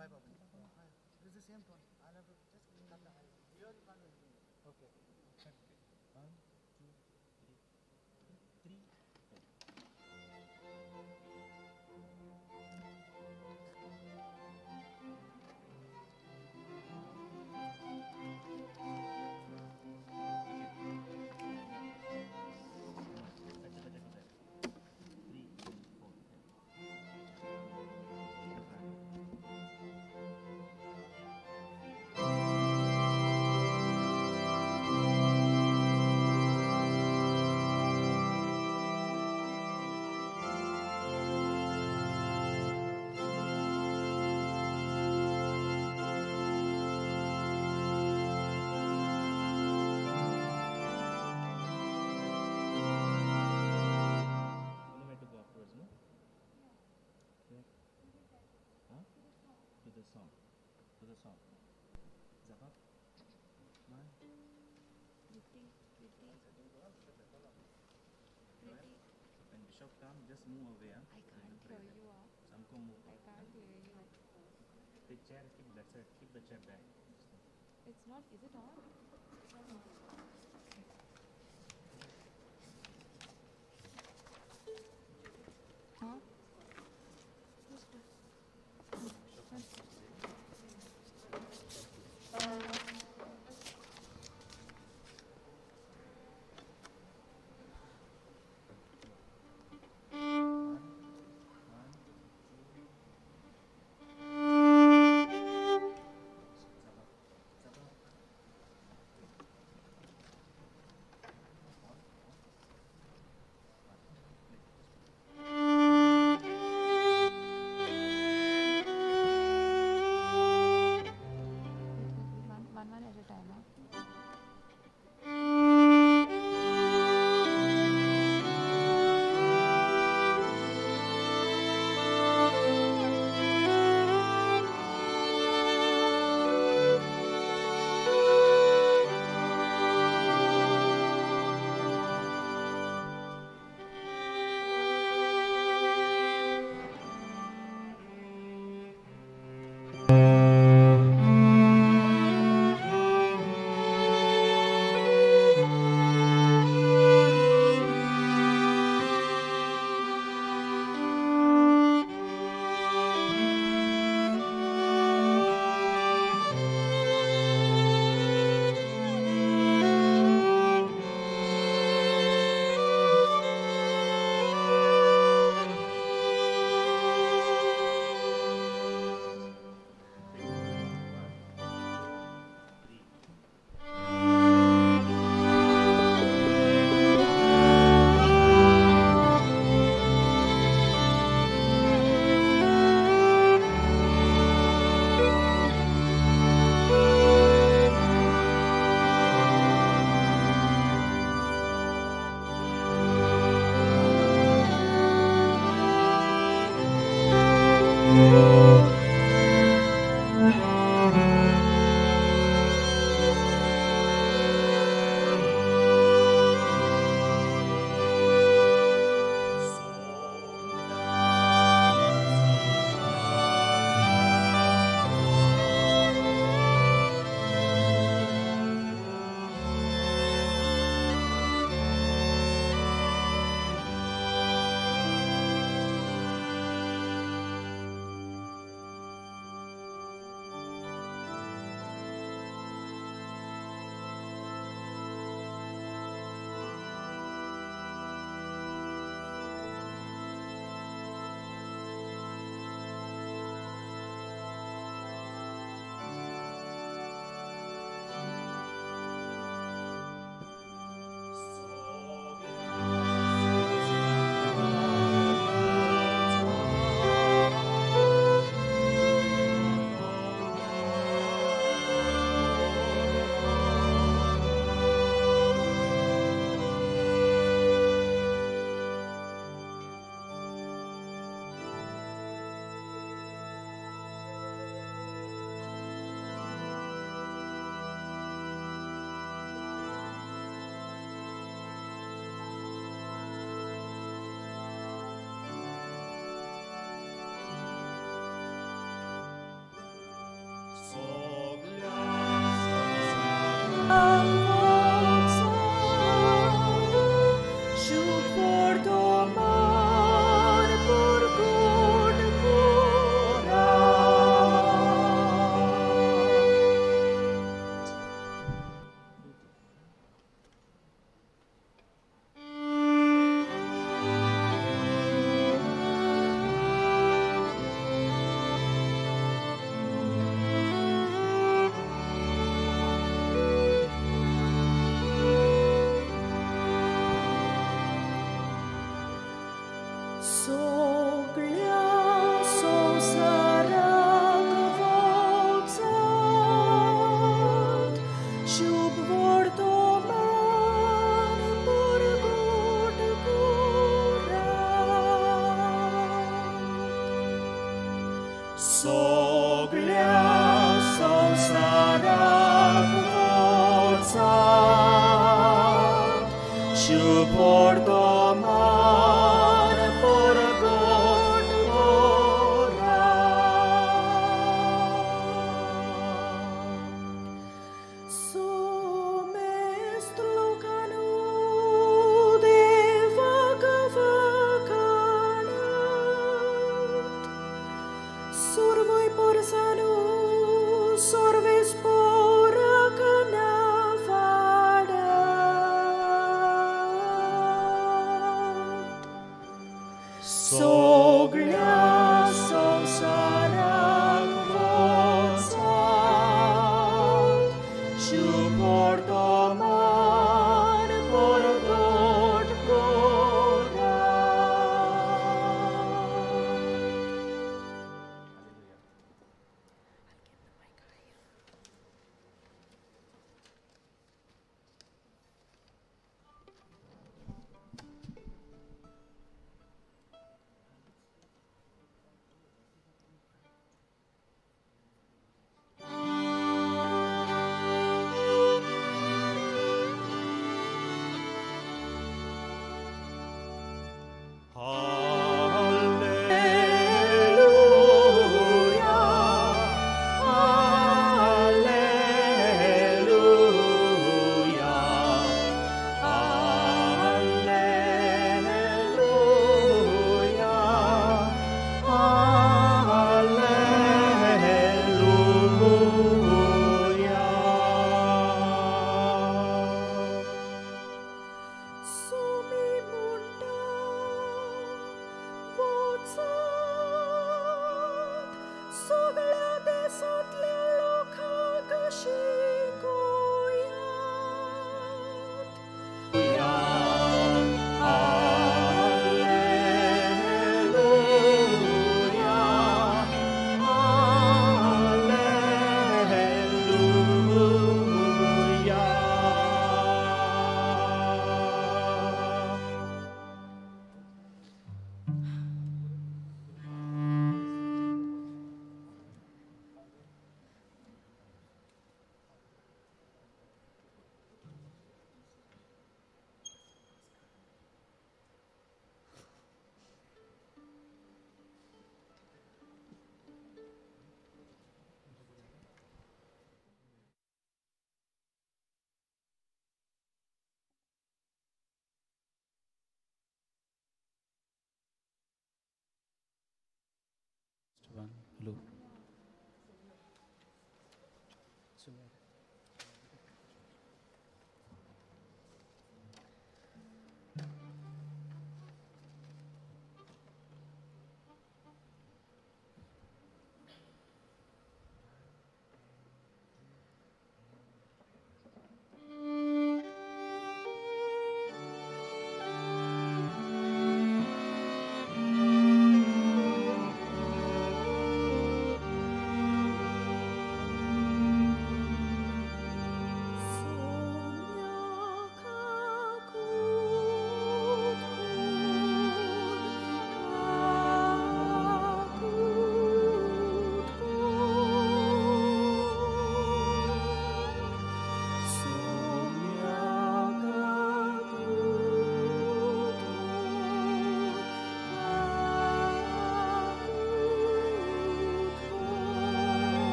Bye, Babu. It's the same tone. I'll have to just cut the high. Here you can't do anything. Okay. Okay. 1, 2, 3, 3, 4. To the song. Zabab. 1. Pretty. When Bishop comes, just move away. Huh? I can't hear you. Samko move. I can't hear you. The chair, keep that side. Keep the chair back. It's not. Is it on? It's not on. Huh? Who's that? Soglia संसाराक वचात, शुभवर्तमान परगट करात. सोमेस्त लोकांनो देवाक वखाणात, सर्वय परसानो सर्वेस पोराक नावाडात. सगळ्या संवसाराक वचात, शुभवर्तमान परगट करात. Hallelujah.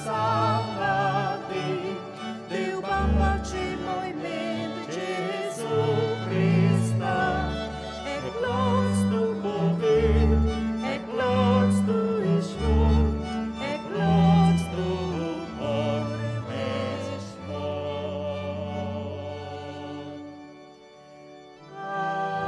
sa atin, Diu pamachi moimen Jesu Christa. Eklots tu povit, eklots tu ishvur, eklots tu por meshvor. Amen.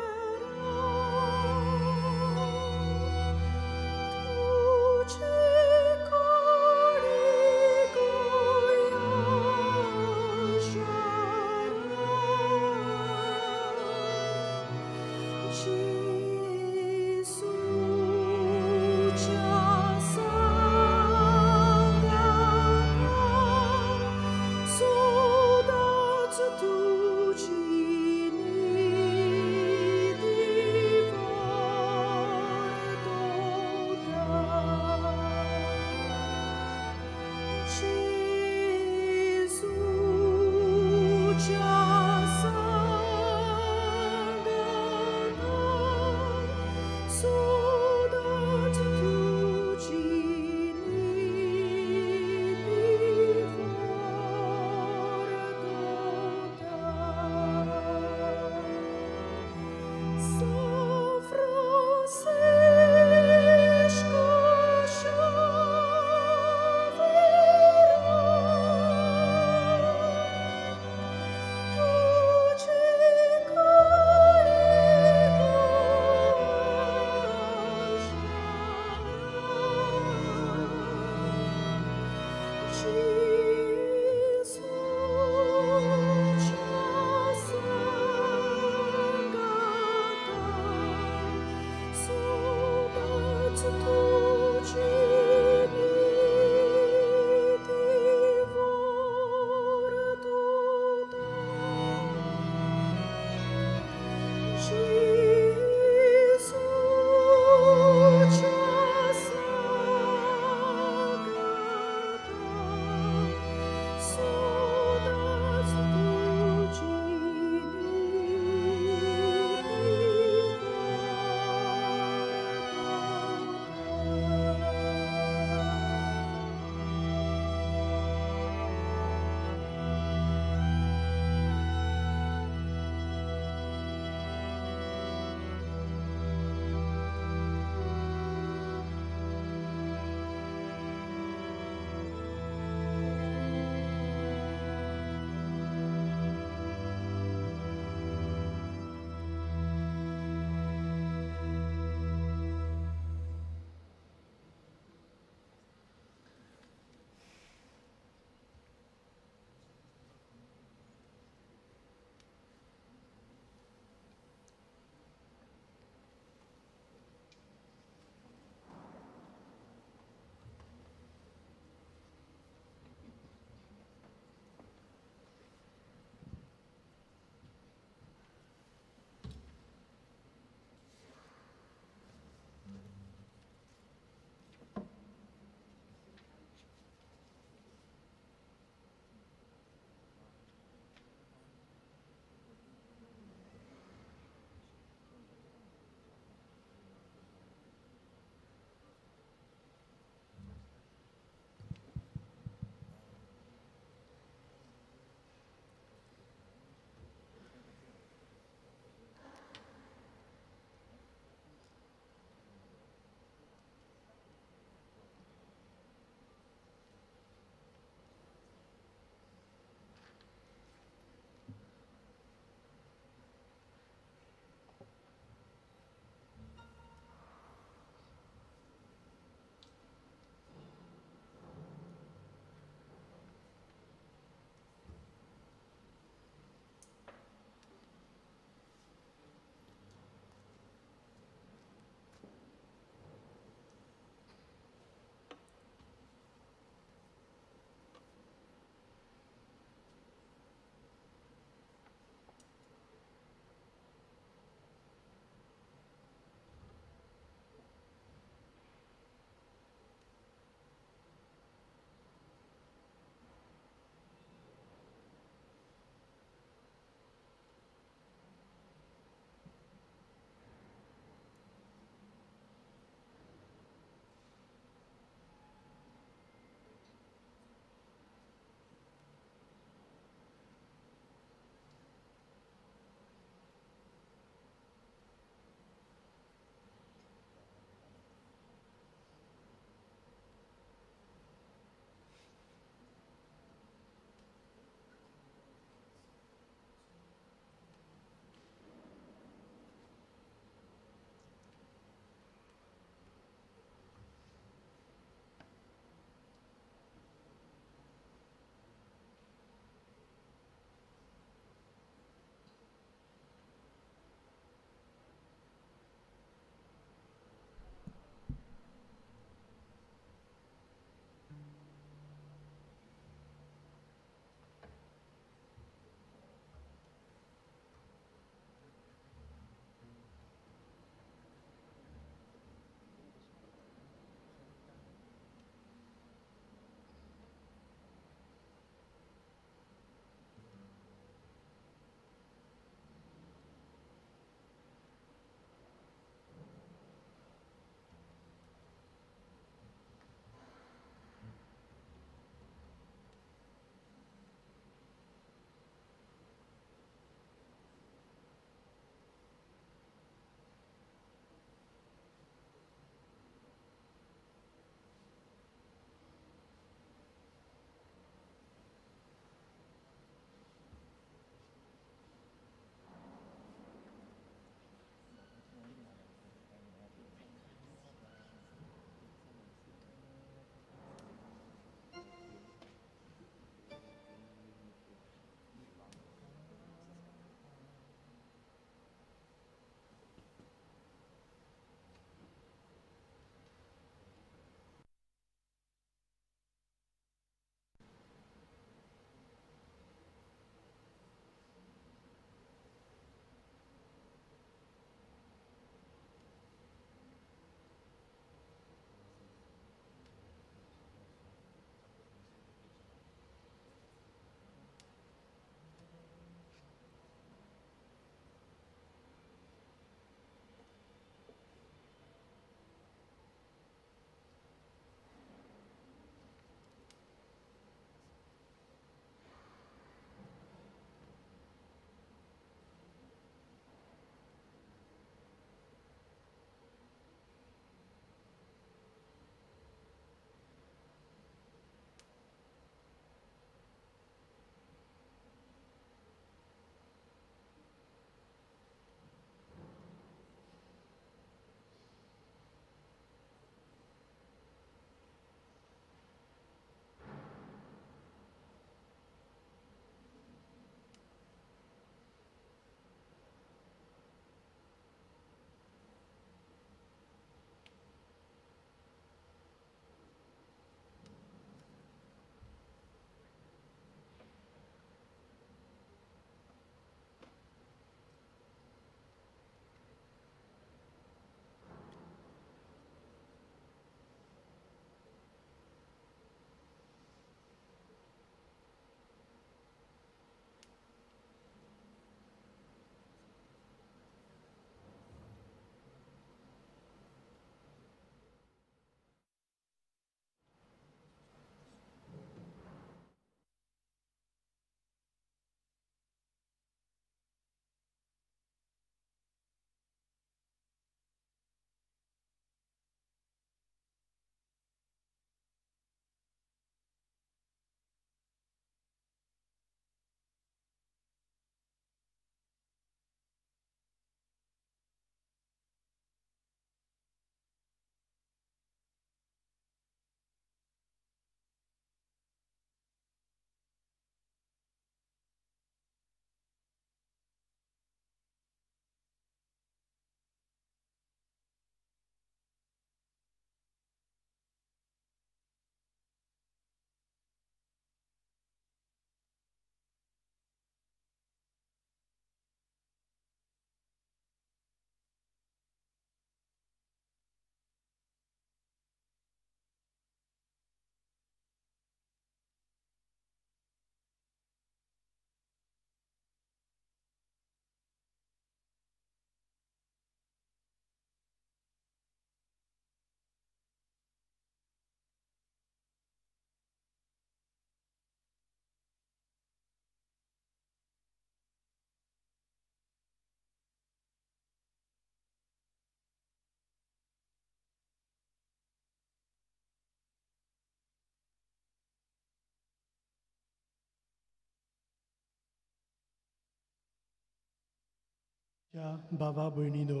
बाबा भयणीनो,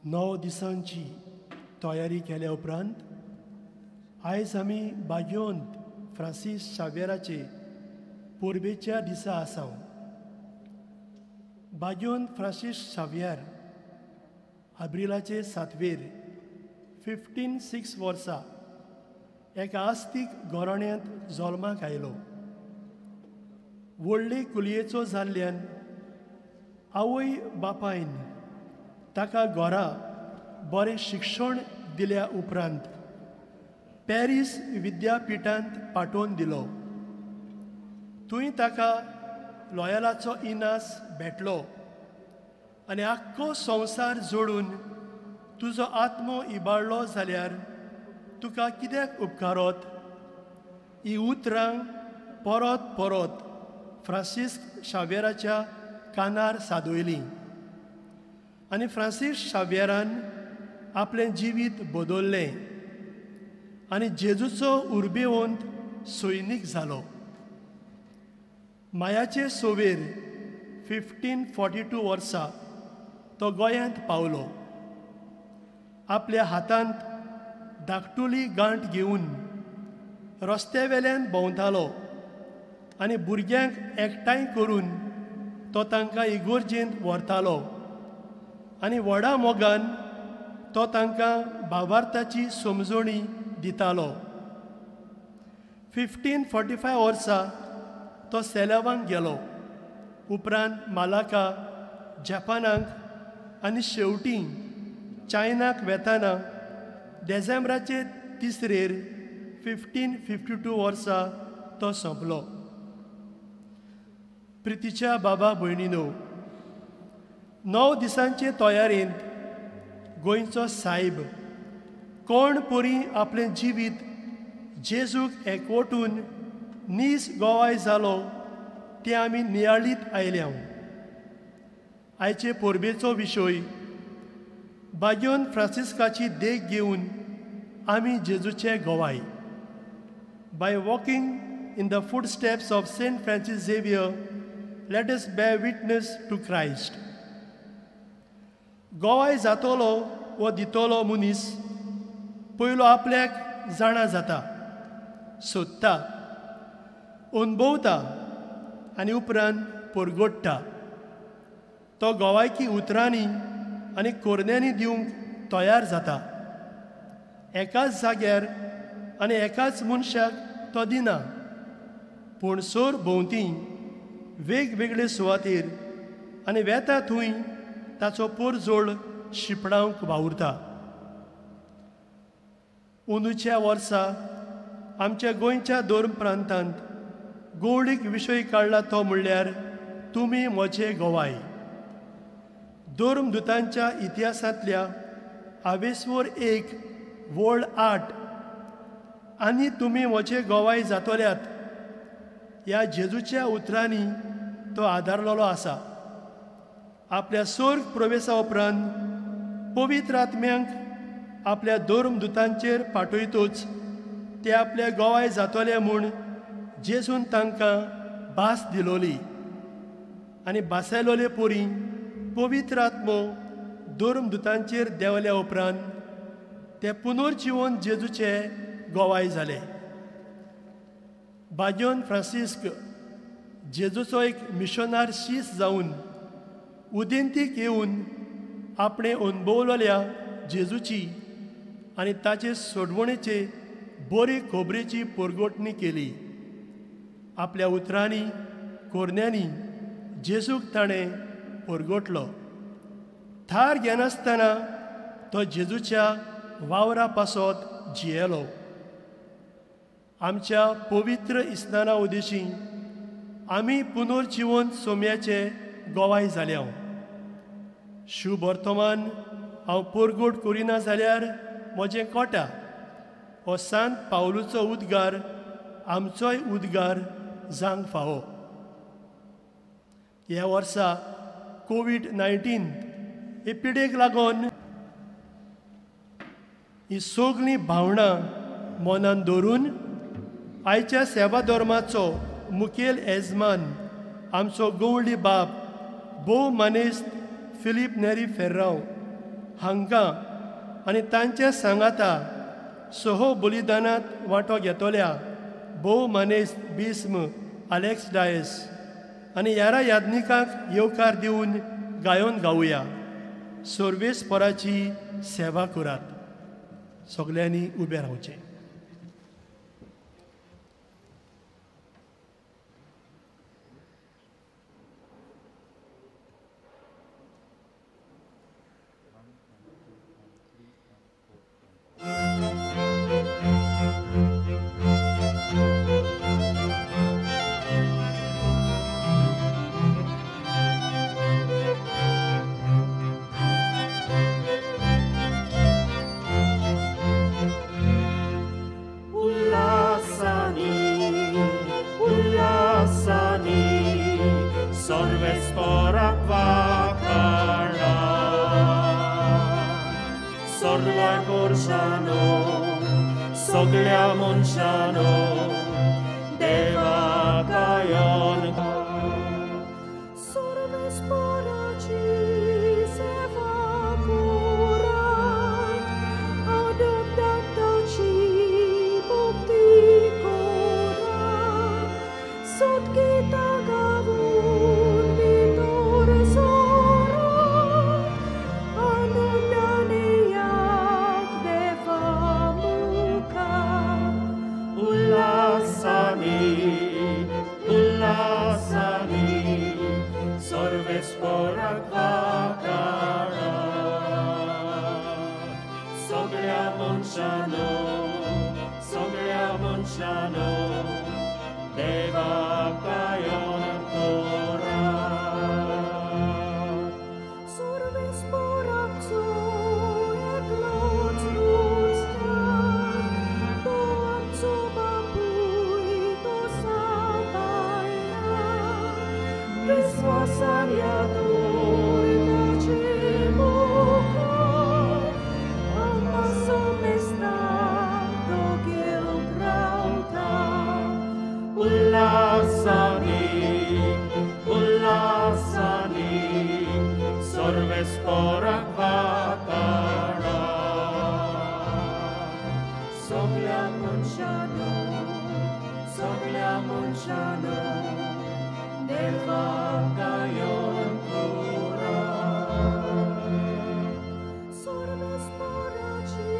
9 दिसांची तयारी केल्या उपरांत आयज आमी बागयोंत फ्रांसीस शाव्येराचे परबेच्या दिसा आसा. बागयोंत फ्रांसीस शाव्येर आब्रिलाचे 7वेर 1506 वर्सा एका आस्तीक घराण्यांत जल्माक आयलो. व्हडले कुलयेचो जाल्ल्यान आवय बापायन ताका घरा बरें शिक्षण दिल्या उपरांत पॅरीस विद्यापिठांत पाठोवन दिलो. थंय ताका लॉयलाचो इनास भेटलो आनी आख्खो संवसार जोडून तुजो आत्मो इबाडलो जाल्यार तुका कित्याक उपकारत ही उतरां परत परत फ्रांसीस शाव्येराच्या कानार सादयलीं आनी फ्रांसीस शाव्येरान आपलें जिवीत बदललें आनी जेजूचो उर्बेवंत सैनीक जालो. मायाचे 6वेर 1542 वर्सा तो गोंयांत पावलो. आपल्या हातांत धाकटुली गांठ घेवन रस्त्या वेल्यान भोंवतालो आनी भुरग्यांक एकठांय करून तो तांकां इगोर्जेंत व्हरतालो आनी व्हडा मोगान तो तांकां भावार्थाची समजणी दितालो. 1545 वर्सा तो सेलावांक गेलो. उपरांत मालाका, जपानाक आनी शेवटी चायनाक वेताना डिसेंबराचे 3रेर 1552 वर्सा तो सोंपलो. प्रितीच्या बाबा भयणीनो, 9 दिसांचे तयारेंत गोंयचो सायब कोण परी आपलें जिवीत जेजूक एकवटून नीस गोवाय जालो तें आमी नियाळीत आयल्या. आयचे परबेचो विशय बाग्योन फ्रांसिस्काची देख घेवन आमी जेजूचे गोवाय. By walking in the footsteps of Saint Francis Xavier, let us bear witness to Christ. गोवाय जातलो वो दितलो मनीस पयलो आपल्याक जाणा जाता, सोदता, अणभवता आनी उपरांत परगट्टा. तो गोवायकी उतरांनी आनी कोरण्यांनी दिवंक तयार जाता. एकाच जाग्यार आनी एकाच मनशाक तो दिना, पूण सोर भोंवती वेगवेगळे सुवातेर आनी वेता थंय ताचो पोरजोड शिंपडावंक वावुरता. अंदूच्या वर्सा आमच्या गोंयच्या धर्म प्रांतांत गोवळीक विशय काडला तो म्हणल्यार तुमी म्हजे गोवाय. धर्मदुतांच्या इतिहासांतल्या आवेस्वर 1 वळ 8 आनी तुमी म्हजे गोवाय जातल्यात ह्या जेजूच्या उतरांनी तो आदारलेलो आसा. आपल्या स्वर्ग प्रवेशा उपरांत पवित्र आत्म्यांक आपल्या धर्मदुतांचेर पाठयतूच ते आपल्या गोवाय जातले म्हूण जेजून तांकां भास दिलोली आनी भासायलोले परी पवित्र आत्मो धर्मदुतांचेर देंवल्या उपरांत ते पुनर्जिवन जेजूचे गोवाय जाले. बाग्योन फ्रांसिस्क जेजूचो एक मिशनार शीस जावन उदेंतीक येवन आपणें अणभवलेल्या जेजूची आनी ताचे सोडवणेचे बरी खबरेची परगटणी केली. आपल्या उतरांनी कोरण्यांनी जेजूक ताणें परगटलो. थार घेनासतना तो जेजूच्या वावरा पासत जियेलो. आमच्या पवित्र इस्नाना उदेशी आमी पुनर्जिवन सोम्याचे गोवाय जाल्या. शुभ वर्तमान हांव परगट करिना जाल्यार म्हजें कोटा हो सांत पावलूचो उद्गार आमचोय उद्गार जावंक फावो. ह्या वर्सा कोवीड-19 हे पिडेक लागून ही सगळीं भावनां मनान दवरून आयच्या सेवा धर्माचो मुखेल येजमान आमचो गवळी बाप भोव मानेस्त फिलीप नेरी फेर्रांव हांकां आनी तांचे सांगाता सह बलिदानांत वांटो घेतल्या भोव मानेस्त बिस्म आलेक्स डायस आनी यारा याज्ञिकांक येवकार दिवन गायोन गावया. सर्वेस्पराची सेवा करात. सगल्यांनी उबें रावचें. Soglia Monciano, Deva Cayon. Sorves poraci se va curat, adundantaci bukti curat, sot kita gavun vitor sorat, anundaniak deva muka. Ullasani, ullasani, sorves porakvakara. Soglia Monciano, soglia Monciano, deva cayon ancora. Sorves porakzo ekloc rutsna, to amco bapuj to sabaina, visvasania turtace muka, amaso mesta dogil grauta. Ullasani, ullasani, sorves porakvakara. Soglia Monciano, soglia Monciano, deva cayon cura. Sorves poraci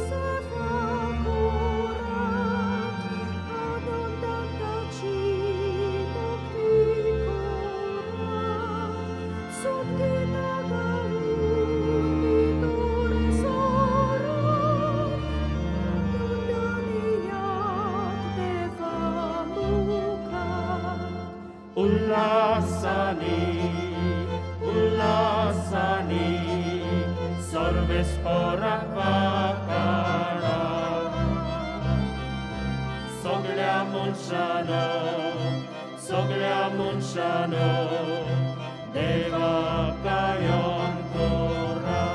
se va curat, adundantaci bukti curat, sot kita gavun vitor sorat, adundaniak deva muka. Ullasani, ullasani, sorves porakvakara. Soglia Monciano, soglia Monciano, deva cayon cura.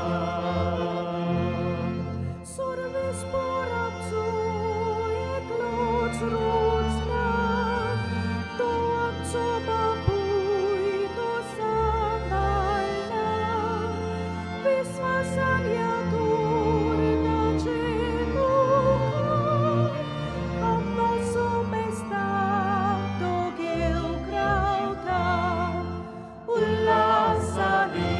Sorves porakzo ekloc rutsna, to amco bapuj to sabaina, visvasania turtace muka, amaso mesta dogil grauta. Ullasani,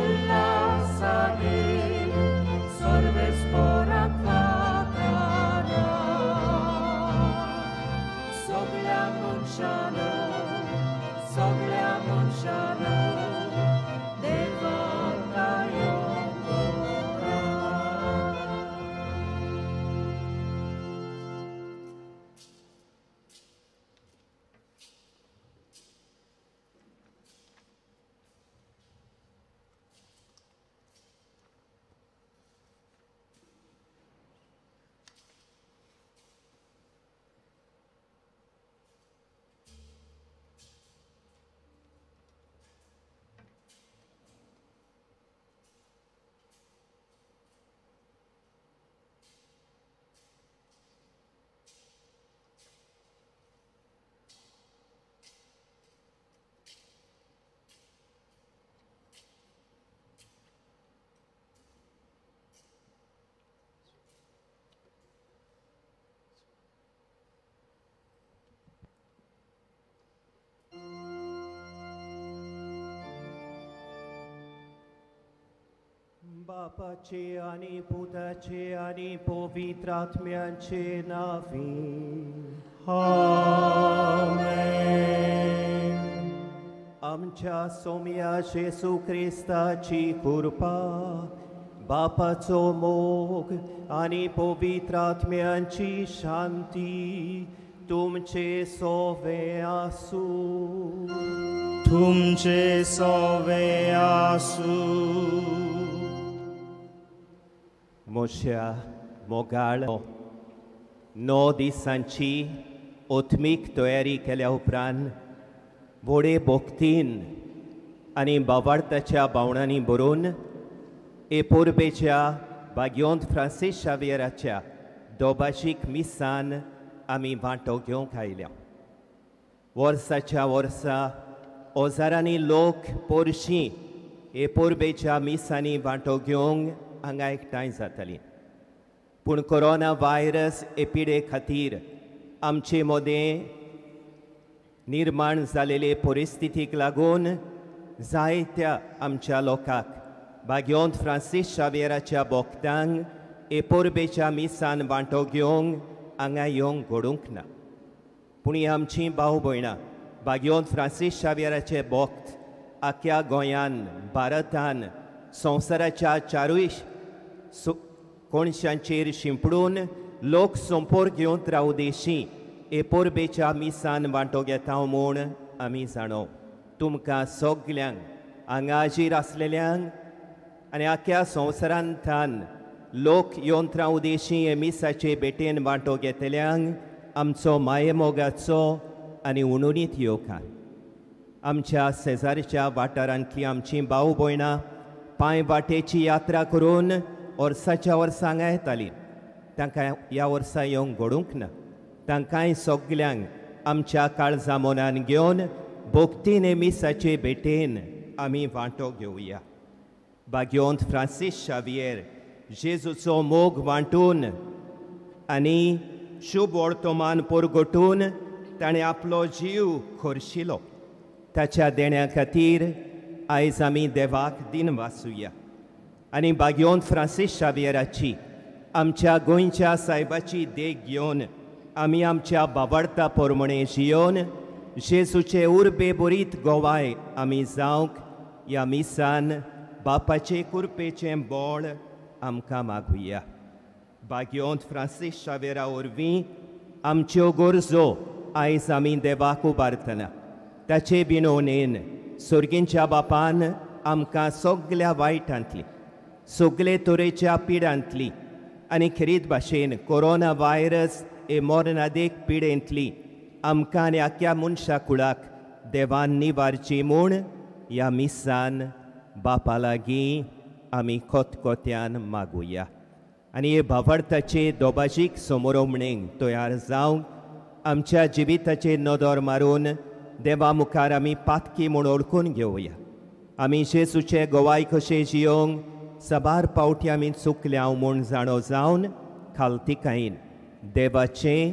ullasani, sorves porakvakara. Soglia Monciano, soglia Monciano, deva cayon cura. बापाचे आनी पुताचे आनी पवित्र आत्म्याचे नांवी आमेन. आमच्या सोम्या जेजू क्रिस्ताची कृपा, बापाचो मोग आनी पवित्र आत्म्याची शांती तुमचे सोवे आसूं. तुमचे सोवे आसूं. मोश्या मोगाळ 9 दिसांची ओथमीक तयारी केल्या उपरांत व्हडे भक्तीन आनी बावार्थाच्या भावनांनी भरून हे परबेच्या भाग्योंत फ्रांसीस शावियराच्या दोभाशीक मिसान आमी वांटो घेवंक आयल्या. वर्साच्या वर्सा हजारांनी लोक पोरशी हे परबेच्या मिसांनी वांटो घेवंक हांगा एकठांय जाताली. पूण कोरोना व्हायरस हे पिडे खातीर आमचे मदें निर्माण जालेले परिस्थितीक लागून जायत्या आमच्या लोकांक भाग्योंत फ्रांसीस शावियराच्या भक्तांक हे परबेच्या मिसान वांटो घेवंक हांगा येवंक घडूंक ना. पूण ही आमची भाव भयणां भाग्योंत फ्रांसीस शावियराचे भक्त आख्या गोंयान, भारतान, संवसाराच्या चारूय कोणशांचेर शिंपडून लोक संपर्क घेवन रावू देशी हे परबेच्या मिसान वांटो घेता म्हूण आमी जाणो. तुमकां सगल्यांक हांगा हाजीर आसलेल्यांक आनी आख्या संवसारांतल्यान लोक येवन रावू देशी हे मिसाचे भेटेन वांटो घेतल्यांक आमचो मायेमोगाचो आनी उणुणीत येवकार. आमच्या शेजारच्या वाठारांतली आमची भाव भयणां पांय वाटेची यात्रा करून वर्साच्या वर्सा हांगा येताली. तांकां ह्या वर्सा येवंक घडूंक ना. तांकांय सगल्यांक आमच्या काळजा मनान घेवन भक्तीन हे मिसाचे भेटेन आमी वांटो घेवया. भाग्योंत फ्रांसीस शावियर जेजूचो मोग वांटून आनी शुभ वर्तमान परगटून ताणें आपलो जीव खर्शिलो. ताच्या देण्या खातीर आयज आमी देवाक दिन वासुया आनी भाग्योंत फ्रांसीस शावियराची आमच्या गोंयच्या सायबाची देख घेवन आमी आमच्या बावडता पोरमणे जियोवन जेजूचे उर्बे बरीत गोवाय आमी जावंक ह्या मिसान बापाचे कुरपेचें बोळ आमकां मागुया. भाग्योंत फ्रांसीस शावियरा वरवीं आमच्यो गरजो आयज आमी देवाक उबारतना ताचे बिनोनेन सोर्गींच्या बापान आमकां सगल्या वायटांतली, सगले तरेच्या पिडांतली आनी खेरीत भाशेन कोरोना व्हायरस हे मरणादेक पिडेंतली आमकां आनी आख्या मनशा कुळाक देवान निवारची म्हूण ह्या मिसान बापा लागीं आमी खतखत्यान मागुया. आनी हे भावार्थाचे दोबाजीक समोरोमणेक तयार जावंक आमच्या जिविताचेर नदर मारून देवा मुखार आमी पातकी म्हूण ओळखून घेवया. आमी जेजूचे गोवाय कशे जियोंक साबार पावटी आमी चुकल्या म्हूण जाणो जावन खालतिकायेन देवाचें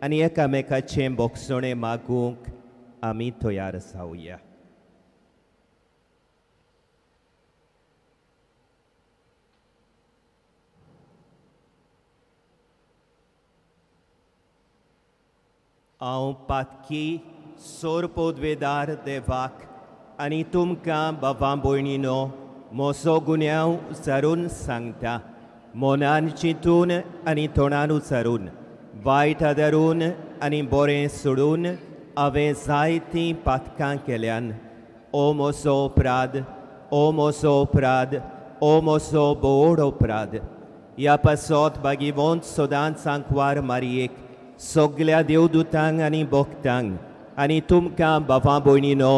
आनी एकामेकाचें बोगसणें मागूंक आमी तयार जावया. हांव पातकी सोर पोदवेदार देवाक आनी तुमकां बाबा भयणीनो म्हजो गुन्यांव उचारून सांगता. मनान चिंतून आनी तोंडान उचारून, वायट आदारून आनी बरें सोडून हांवें जायतीं पातकां केल्यान. ओ म्हजो अपराध, ओ म्हजो अपराध, ओ म्हजो बोड अपराध. ह्या पासत बागीवंत सदांच आंकवार मारयेक सगल्या देवदूतांक आनी भक्तांक आनी तुमकां बाबा भयणीनो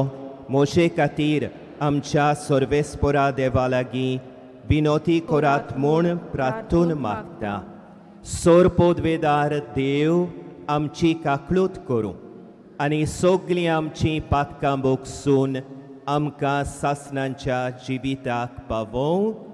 म्हजे खातीर आमच्या सर्वेस्परा देवा लागीं विनोती करात म्हूण प्रार्थून मागता. सोर पोदवेदार देव आमची काकळूत करूं आनी सगलीं आमचीं पातकां भोगसून आमकां सासणांच्या जिविताक पावोवं.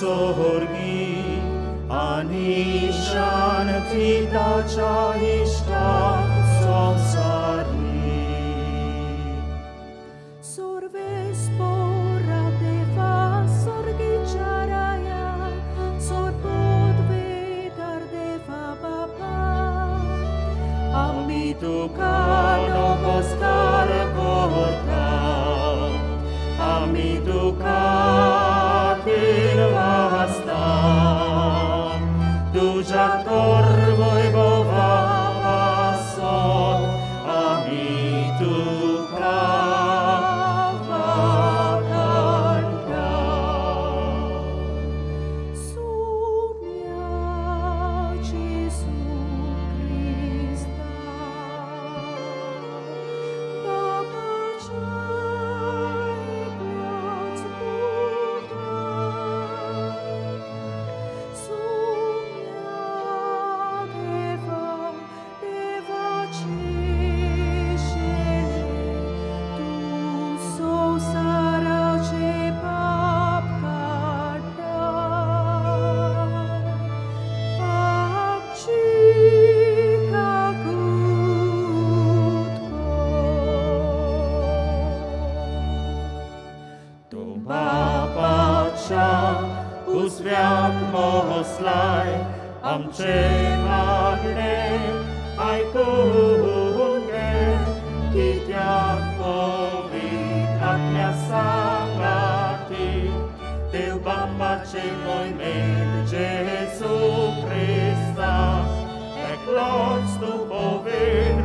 सोर्गी आनी शांती ताच्या इश्टा संवसारी. Sorvespora deva sorgicharaya sorpodvedar deva baba आमी तुका नमस्कार करता, आमी तुका वाजता, तुज्या तर वैभवा पासत आमी तुका वाखाणटा. Sumia Jesu Krista Babaच्या एकल्याच पुता Sumia Deva देवाची शेले तू संवसाराचे पाप काडटा आमची काकूत कर. तूं बापाच्या उजव्याक बसलाय, आमचें मागणें आयकून घे, कित्याक पवित्र आत्म्या सांगाती देव बापाचे मोहिमेंत जेजू क्रिस्ता एकलोच तूं पवित्र,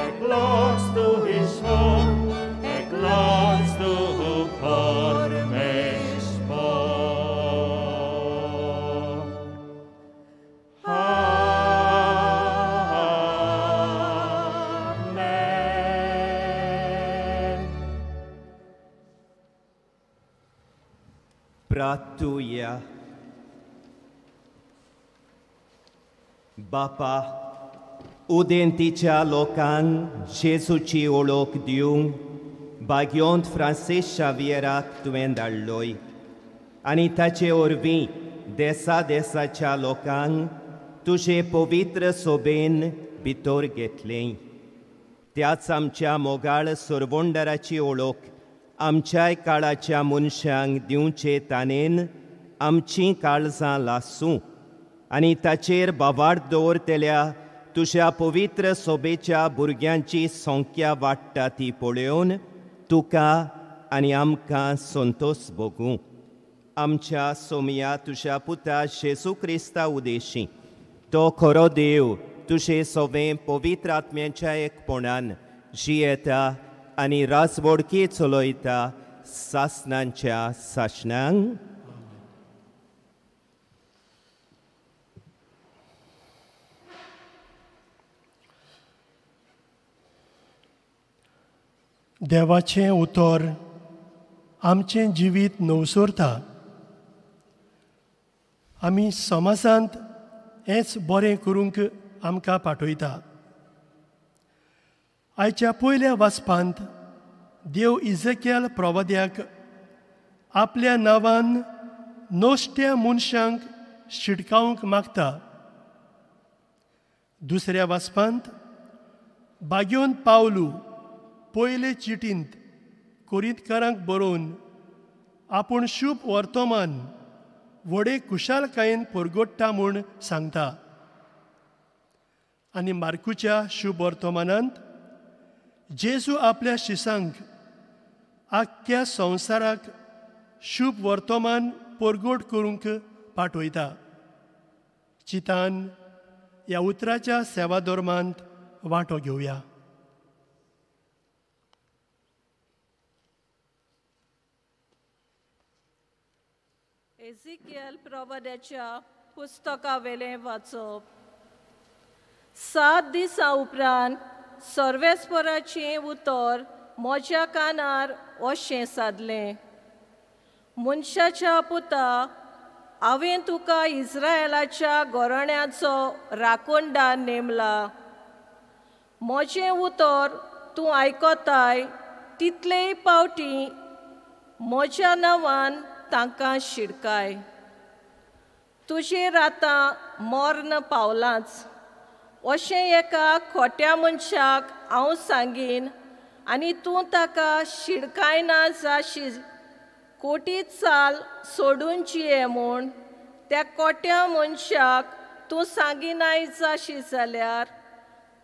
एकलोच तूं ईश्वर, एकलोच तूं परमेश्वर. आमेन. प्रार्थुया. बापा, उदेंतीच्या लोकांक जेजूची ओळख दिवंक भाग्योंत फ्रांसीस शावियराक तुवें धाडलोय आनी ताचे वरवीं देसा देसाच्या लोकांक तुजे पवित्र सोबेन भितर घेतलें. त्याच आमच्या मोगाळ सोरवंडराची ओळख आमच्याय काळाच्या मनशांक दिवचे तानेन आमचीं काळजां लासूं आनी ताचेर बावाड दवरतल्या तुज्या पवित्र सोबेच्या भुरग्यांची संख्या वाडटा ती पळोवन तुका आनी आमकां संतोश भोगूं. आमच्या सोमया तुज्या पुता जेजू क्रिस्ता उदेशी तो खरो देव तुजे सोबें पवित्र आत्म्याच्या एकपणान जियेता आनी राजवडकी चलयता सासनांच्या सासणांक. देवाचें उतर आमचें जिवीत नवसरता. आमी समाजांत हेंच बरें करूंक आमकां पाठयता. आयच्या पयल्या वाचपांत देव इजेकेल प्रवाद्याक आपल्या नांवान नश्ट्या मनशांक शिटकावंक मागता. दुसऱ्या वाचपांत बाग्योन पावलू पयले चिटींत कोरिंतकारांक बरोवन आपूण शुभ वर्तमान व्हडे खुशालकायेन परगट्टा म्हूण सांगता. आनी मार्कूच्या शुभ वर्तमानांत जेजू आपल्या शिसांक आख्ख्या संवसाराक शुभ वर्तमान परगट करूंक पाठयता. चितान ह्या उतराच्या सेवा धर्मांत वांटो घेवया. एझिकियल प्रवाद्याच्या पुस्तकावेलें वाचप. 7 दिसां उपरांत सर्वेस्पराचें उतर म्हज्या कानार अशें सादलें, मनशाच्या पुता, हांवें तुका इस्रायलाच्या घराण्याचो राखणदार नेमला. म्हजें उतर तूं आयकताय तितलेय पावटी म्हज्या नांवान तांकां शिडकाय. तुजेर आतां मर्ण पावलांच. अशें एका खोट्या मनशाक हांव सांगीन आनी तूं ताका शिडकायना जाशी कोटी चाल सोडून जिये म्हूण त्या कोट्या मनशाक तूं सांगिनाय जाशी जाल्यार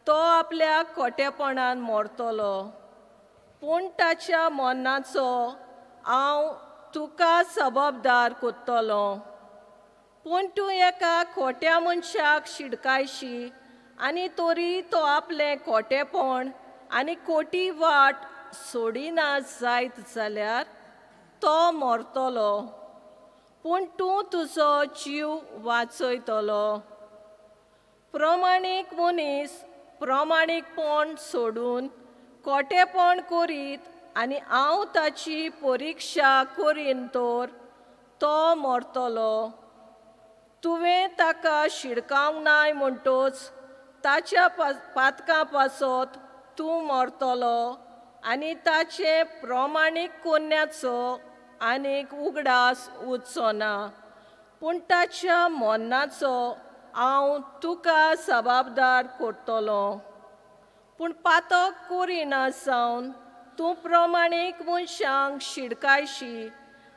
तो आपल्या खोटेपणान मरतलो, पूण ताच्या मरणाचो हांव तुका जबाबदार करतलो. पूण तूं एका खोट्या मनशाक शिडकायशी आनी तरी तो आपलें खोटेपण आनी कोटी वाट सोडिना जायत जाल्यार तो मरतलो, पूण तूं तुजो जीव वाचयतलो. प्रमाणीक मनीस प्रमाणीकपण सोडून खोटेपण करीत आनी हांव ताची परिक्षा करीन तर तो मरतलो. तुवें ताका शिडकावंक नाय म्हणटच ताच्या पातकां पासत तूं मरतलो आनी ताचें प्रमाणीक कोन्याचो आनीक उगडास उरचो ना, पूण ताच्या मरणाचो हांव तुका जबाबदार करतलो. पूण पातक करिना जावन तूं प्रमाणीक मनशांक शिडकायशी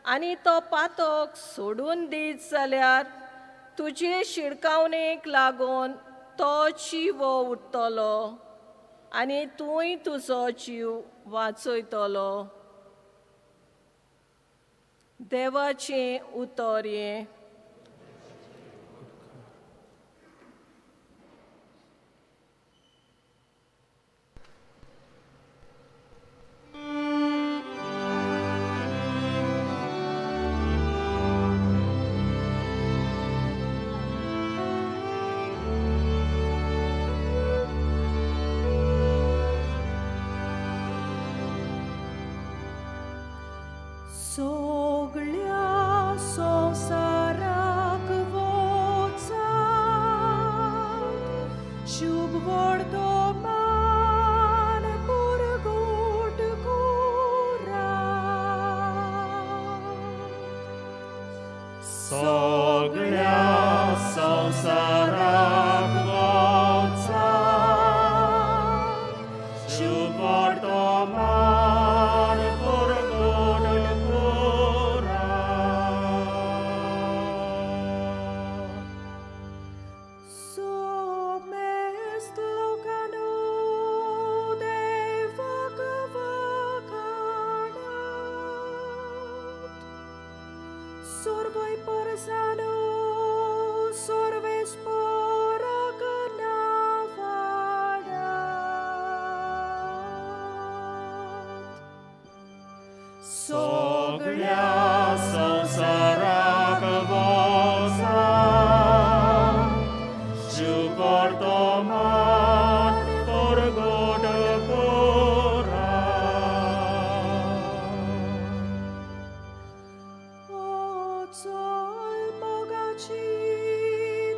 आनी तो पातक सोडून दीत जाल्यार तुजे शिडकावणेक लागून तो जिवो उरतलो आनी तूंय तुजो जीव वाचयतलो. देवाचें उतर हें. सगळ्या संवसाराक वचात, शुभ वर्तमान परगट करात. सगळ्या संवसाराक वचात, शुभ वर्तमान परगट करात. सोमेस्त लोकांनो देवाक वखाणात, सर्वय परसानो सर्वेस्पराक नावाडात. सगळ्या संवसाराक वचात, शुभ वर्तमान परगट करात. चल मोगाची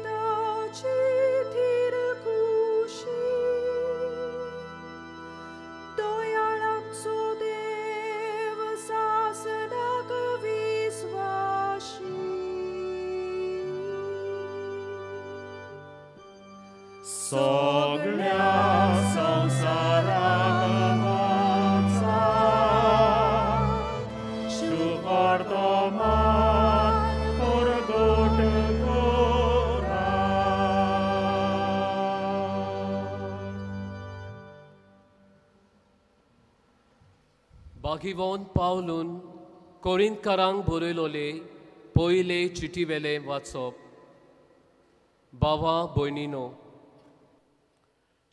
ताची थीर खुशी, दयाळांचो देव सासणाक विस्वाशी. सगळ्या संवसाराक वचात, शुभ वर्तमान परगट करात. बागीवोन पावलून कोरिंतकारांक बरयलोले पयले चिटीवेले वाचप. बाबा भयणीनो,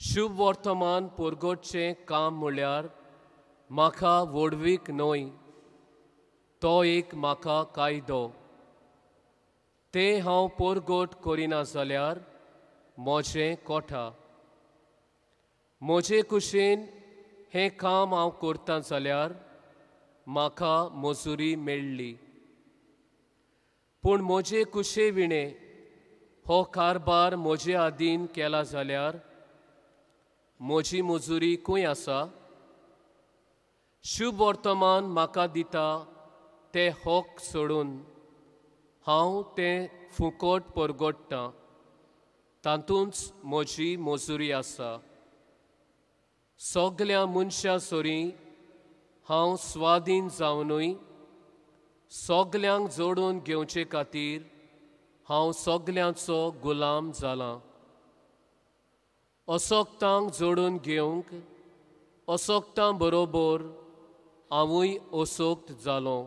शुभ वर्तमान परगटचें काम म्हळ्यार म्हाका व्हडवीक न्हय, तो एक म्हाका कायदो. तें हांव परगट करिना जाल्यार म्हजें कोठा. म्हजे कुशीन हें काम हांव करतां जाल्यार म्हाका मजुरी मेळ्ळी, पूण म्हजे कुशे विणें हो कारभार म्हजे आदीन केला जाल्यार म्हजी मजुरी खंय आसा? शुभ वर्तमान म्हाका दिता ते हक सोडून हांव तें फुकट परगडटा तातूंच म्हजी मजुरी आसा. सगल्या मनशां सरी हांव स्वाधीन जावनूय सगल्यांक जोडून घेवचे खातीर हांव सगल्यांचो गुलाम जालां. असक्तांक जोडून घेवंक असक्तां बरोबर हांवूय असक्त जालो.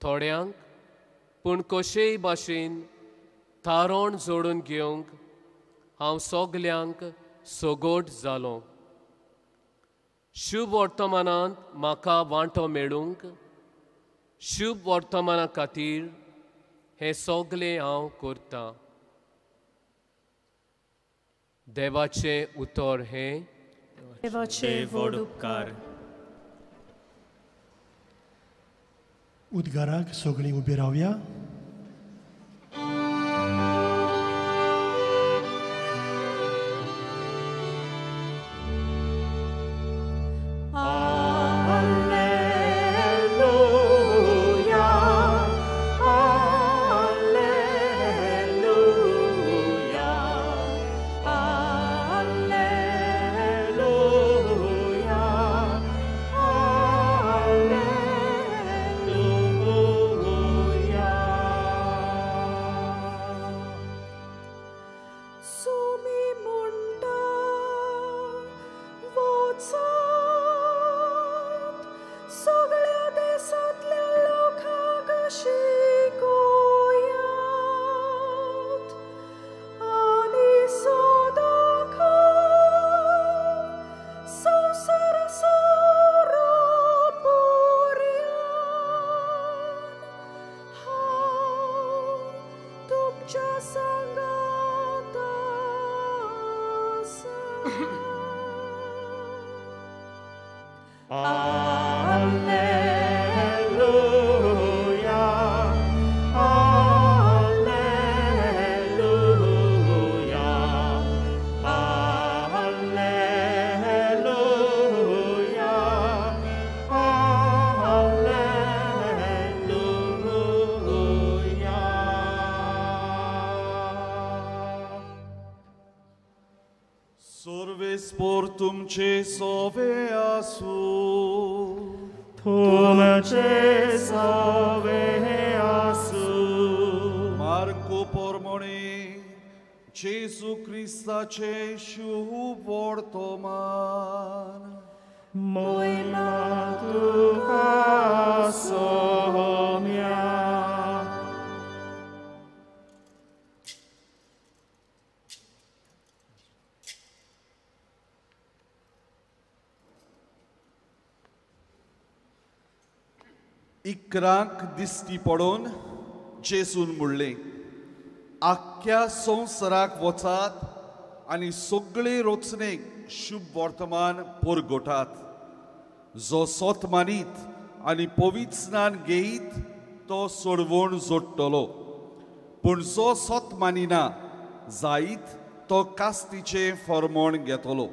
थोड्यांक पूण कशेय भाशेन थारोण जोडून घेवंक हांव सगल्यांक सगोट जालो. शुभ वर्तमानांत म्हाका वांटो मेळूंक शुभ वर्तमाना खातीर हें सगलें हांव करतां. देवाचें उतर हें. देवाचे व्हड उपकार. उद्गाराक सगळीं उबी रावया. तुमचे सोवे आसू. तुमचे सोवे आसू. मार्को पोरमोणे जेजू क्रिस्ताचे शुभ वर्तमान. मोयमा तुका सोम्या. इकरांक दिश्टी पडून जेजून म्हणलें, आख्ख्या संवसाराक वचात आनी सगळे रचणेक शुभ वर्तमान परगटात. जो सोत मानीत आनी पवित्र स्नान घेयत तो सोडवण जोडटलो, पूण जो सोत मानिना जायत तो कास्तीचें फॉर्मोण घेतलो.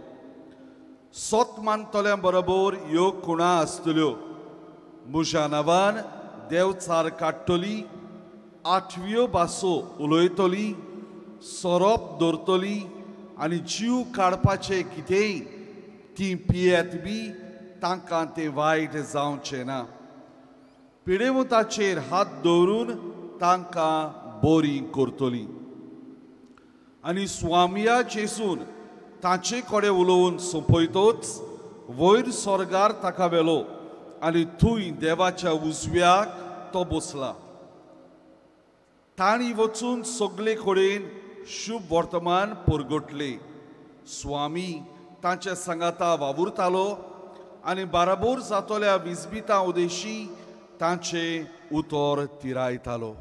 सोत मानतल्या बरोबर ह्यो खुणा आसतल्यो. म्हज्या नांवान देवचार काडटली, आठव्यो भासो उलयतली, सोरोप दवरतली आनी जीव काडपाचें कितेंय ती पियेत बी तांकां तें वायट जावचें ना. पिडेवताचेर हात दवरून तांकां बरी करतली. आनी स्वामिया जेजून तांचे कडेन उलोवन सोंपयतोच वयर स्वर्गार ताका व्हेलो आनी थंय देवाच्या उजव्याक तो बसला. तांणी वचून सगळे कडेन शुभ वर्तमान परगटले. स्वामी तांच्या सांगाता वावुरतालो आनी बाराबोर जातल्या विजबितां उदेशी तांचें उतर तिरायतालो.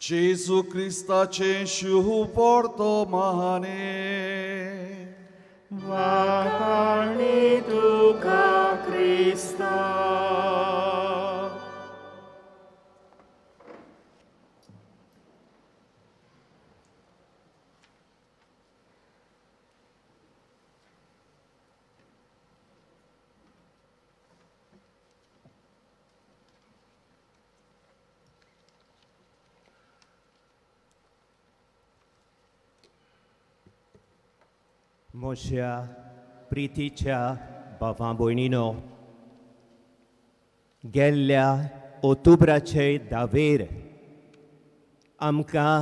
जेजू क्रिस्ताचें शुभ वर्तमाने. वाखाणी तुका क्रिस्ता. म्हज्या प्रितीच्या भावा भयणीनो, गेल्ल्या ओतुब्राचे दावेर आमकां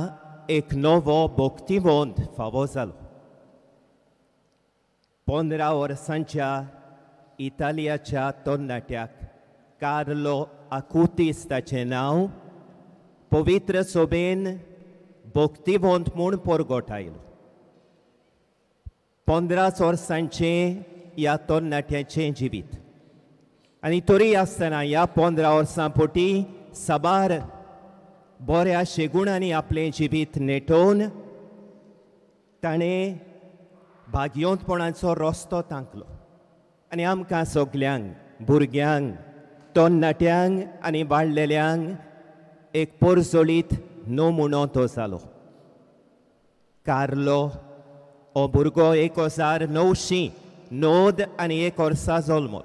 एक नवो भक्तिवंत फावो जालो. 15 वर्सांच्या इतालियाच्या तरणाट्याक कार्लो आकुतीस ताचें नांव पवित्र सोबेन भक्तिवंत म्हूण परगट आयलो. 15 वर्सांचें ह्या तरणाट्याचें जिवीत आनी तरी आसतना ह्या 15 वर्सां पोटी साबार बऱ्या शेगुणांनी आपलें जिवीत नेटोवन ताणें भाग्यवंतपणाचो रस्तो तांकलो आनी आमकां सगल्यांक, भुरग्यांक, तरणाट्यांक आनी वाडलेल्यांक एक पोरजोळीत नमुनो तो जालो. कार्लो हो भुरगो 1991 वर्सा जल्मलो.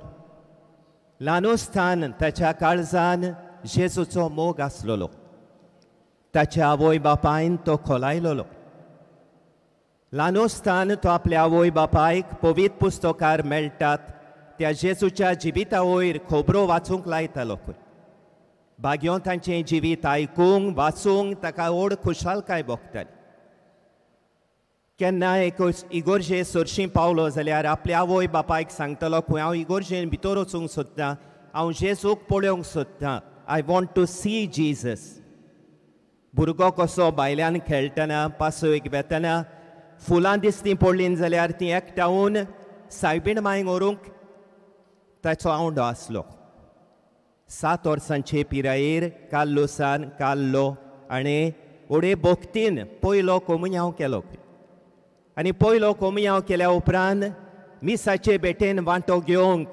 ल्हानूस्थान ताच्या काळजान जेजूचो मोग आसलेलो. ताच्या आवय बापायन तो खोलायलेलो. ल्हानूस्थान तो आपल्या आवय बापायक पवित्र पुस्तकार मेळटात त्या जेजूच्या जिविता वयर खबरो वाचूंक लायतालो. भाग्यवंतांचें जिवीत आयकूंक वाचूंक ताका व्हड खुशालकाय भोगताली. केन्ना एक इगोर्जे सरशीं पावलो जाल्यार आपल्या आवय बापायक सांगतलो खंय हांव इगोर्जेन भितर वचूंक सोदतां, हांव जेजूक पळोवंक सोदतां, I want to see Jesus. भुरगो कसो भायल्यान खेळटना, पासयेक वेतना फुलां दिसतीं पडलीं जाल्यार तीं एकठावन सायबीण मांयक व्हरूंक ताचो आवंडो आसलो. 7 वर्सांचे पिरायेर कार्लोसान कार्लो आनी व्हडे भक्तीन पयलो कोमुयांव केलो आनी पयलो कोमुयांव केल्या उपरांत मिसाचे भेटेन वांटो घेवंक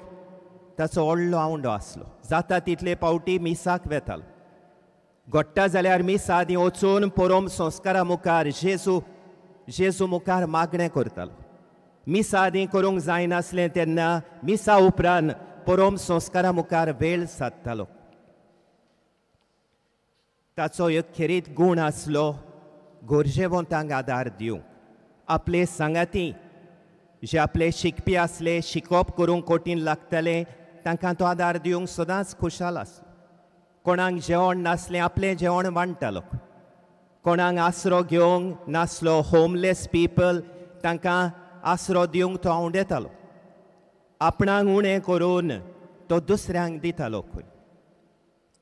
ताचो व्हडलो आवंडो आसलो. जाता तितले पावटी मिसाक वेतालो. घडटा जाल्यार मिसा आदीं वचून परम संस्कारा मुखार जेजू मुखार मागणें करतालो. मिसा आदीं करूंक जायनासलें तेन्ना मिसा उपरांत परम संस्कारा मुखार वेळ सादतालो. ताचो एक खेरीत गूण आसलो गरजेवंतांक आदार दिवंक. आपले सांगाती जे आपले शिकपी आसले, शिकप करूंक कठीण लागतालें, तांकां तो आदार दिवंक सदांच खुशाल आसलो. कोणाक जेवण नासलें आपलें जेवण वांट्टालो. कोणाक आसरो घेवंक नासलो, होमलेस पिपल, तांकां आसरो दिवंक तो आंवडेतालो. आपणाक उणें करून तो दुसऱ्यांक दितालो. खंय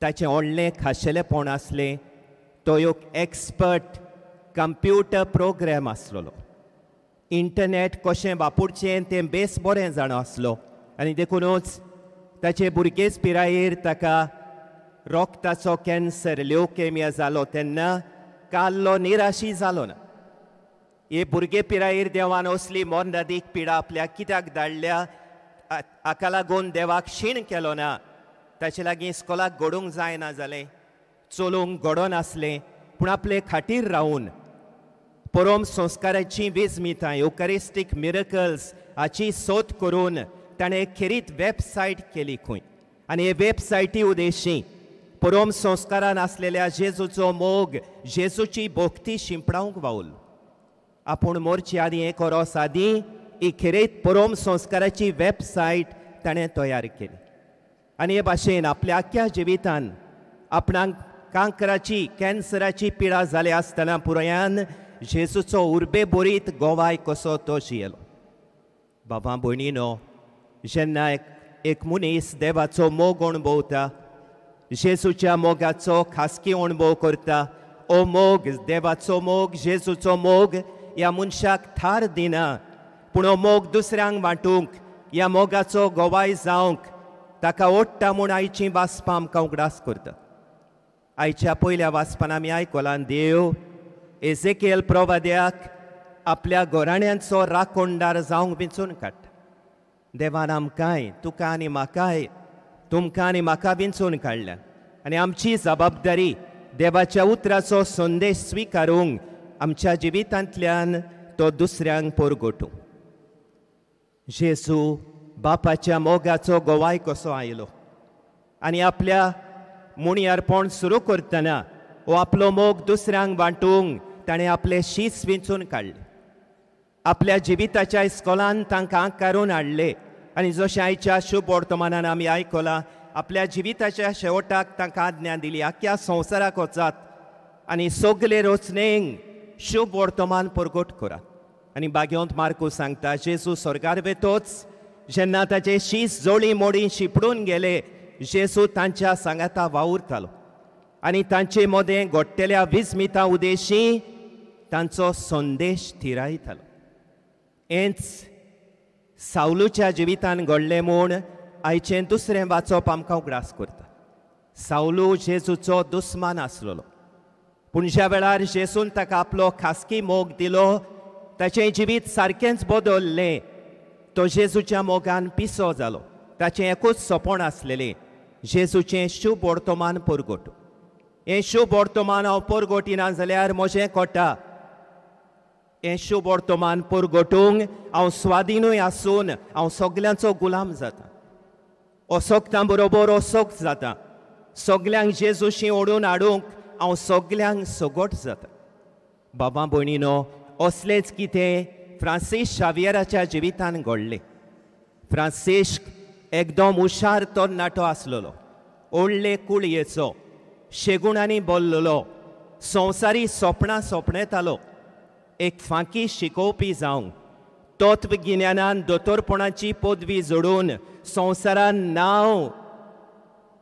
ताचें व्हडलें खाशेलेपण आसलें, तो एक एक्सपर्ट कंप्युटर प्रोग्राम आसलेलो. इंटरनेट कशें वापरचें तें बेस बरें जाणा आसलो आनी देखुनूच ताचे भुरगेच पिरायेर ताका रोगताचो कॅन्सर, ल्युकेमिया जालो तेन्ना कार्लो निराशी जालो ना. हे भुरगे पिरायेर देवान असली मरणादीक पिडा आपल्याक कित्याक धाडल्या हाका लागून देवाक शीण केलो ना. ताचे लागीं इस्कोलाक घडूंक जायना जालें, चलूंक घडनासलें, पूण आपले खाटीर रावून परम संस्काराची विजमितां, युकरिस्टीक मिरकल्स हाची सोद करून ताणें एक खेरीत वेबसायट केली खंय आनी हे वेबसायटी उद्देशी परम संस्कारान आसलेल्या जेजूचो मोग, जेजूची भक्ती शिंपडावंक वावुरलो. आपूण मोरचे आदीं एक वरोस आदीं ही खेरीत परम संस्काराची वेबसायट ताणें तयार केली आनी हे भाशेन आपल्या आख्ख्या जिवितान आपणाक कांक्राची, कॅन्सराची पिडा जाल्या आसतना पुरायान जेजूचो उर्बे बोरीत गोवाय कसो तो जियेलो. बाबा भयणीनो, जेन्ना एक मनीस देवाचो मोग अणभवता, जेजूच्या मोगाचो खासकी अणभव करता, ओ मोग, देवाचो मोग, जेजूचो मोग ह्या मनशाक थार दिना, पूण हो मोग दुसऱ्यांक वांटूंक, ह्या मोगाचो गोवाय जावंक ताका ओडटा म्हूण आयचीं वाचपां आमकां उगडास करता. आयच्या पयल्या वाचपान आमी आयकलां, देव एजेकियल प्रवाद्याक आपल्या घराण्यांचो राखणदार जावंक विंचून काडटा. देवान आमकांय, तुका आनी म्हाकाय, तुमकां आनी म्हाका विंचून काडल्या आनी आमची जबाबदारी देवाच्या उतराचो संदेश स्विकारूंक आमच्या जिवितांतल्यान तो दुसऱ्यांक परगटूंक. जेजू बापाच्या मोगाचो गोवाय कसो आयलो आनी आपल्या मुणयारपण सुरू करतना हो आपलो मोग दुसऱ्यांक वांटूंक ताणें आपले शीस विंचून काडलें. आपल्या जिविताच्या इस्कोलान तांकां काडून हाडले आनी जशें आयच्या शुभ वर्तमानान आमी आयकलां, आपल्या जिविताच्या शेवटाक तांकां आज्ञा दिली, आख्या संवसाराक वचात आनी सगले रचनेक शुभ वर्तमान परगट करात. आनी बागेवंत मार्कू सांगता, जेजू स्वर्गार वेतोच जेन्ना ताचे शीस जोळी मोडी शिपडून गेले, जेजू तांच्या सांगाता वावुरतालो आनी तांचे मदें घडटेल्या विस्मिता उदेशी तांचो संदेश थिरायतालो. हेंच सावलूच्या जिवितान घडलें म्हूण आयचें दुसरें वाचप आमकां उगडास करता. सावलू जेजूचो दुस्मान आसलेलो, पूण ज्या वेळार जेजून ताका आपलो खासगी मोग दिलो, ताचें जिवीत सारकेंच बदललें. तो जेजूच्या मोगान पिसो जालो. ताचें एकूच सपन आसलेलें, जेजूचें शुभ वर्तमान परगट. हें शुभ वर्तमान हांव परगटिना जाल्यार म्हजें कोटा. हें शुभ वर्तमान परगटूंक हांव स्वाधीनूय आसून हांव सगल्यांचो गुलाम जाता, असोक्तां बरोबर असोक्त जाता, सगल्यांक जेजूशी ओडून हाडूंक हांव सगल्यांक सगट जाता. बाबा भयणीनो, असलेंच कितें फ्रांसीस शावियराच्या जिवितान घडलें. फ्रांसिस्क एकदम हुशार तरणाटो आसलेलो, व्हडले कुळयेचो, शेगुणांनी बोल्लेलो, संवसारी सपनां सपनेतालो, एक फांकी शिकोवपी जावंक, तत्वगिन्यानान दोतोरपणाची पदवी जोडून संवसारान नांव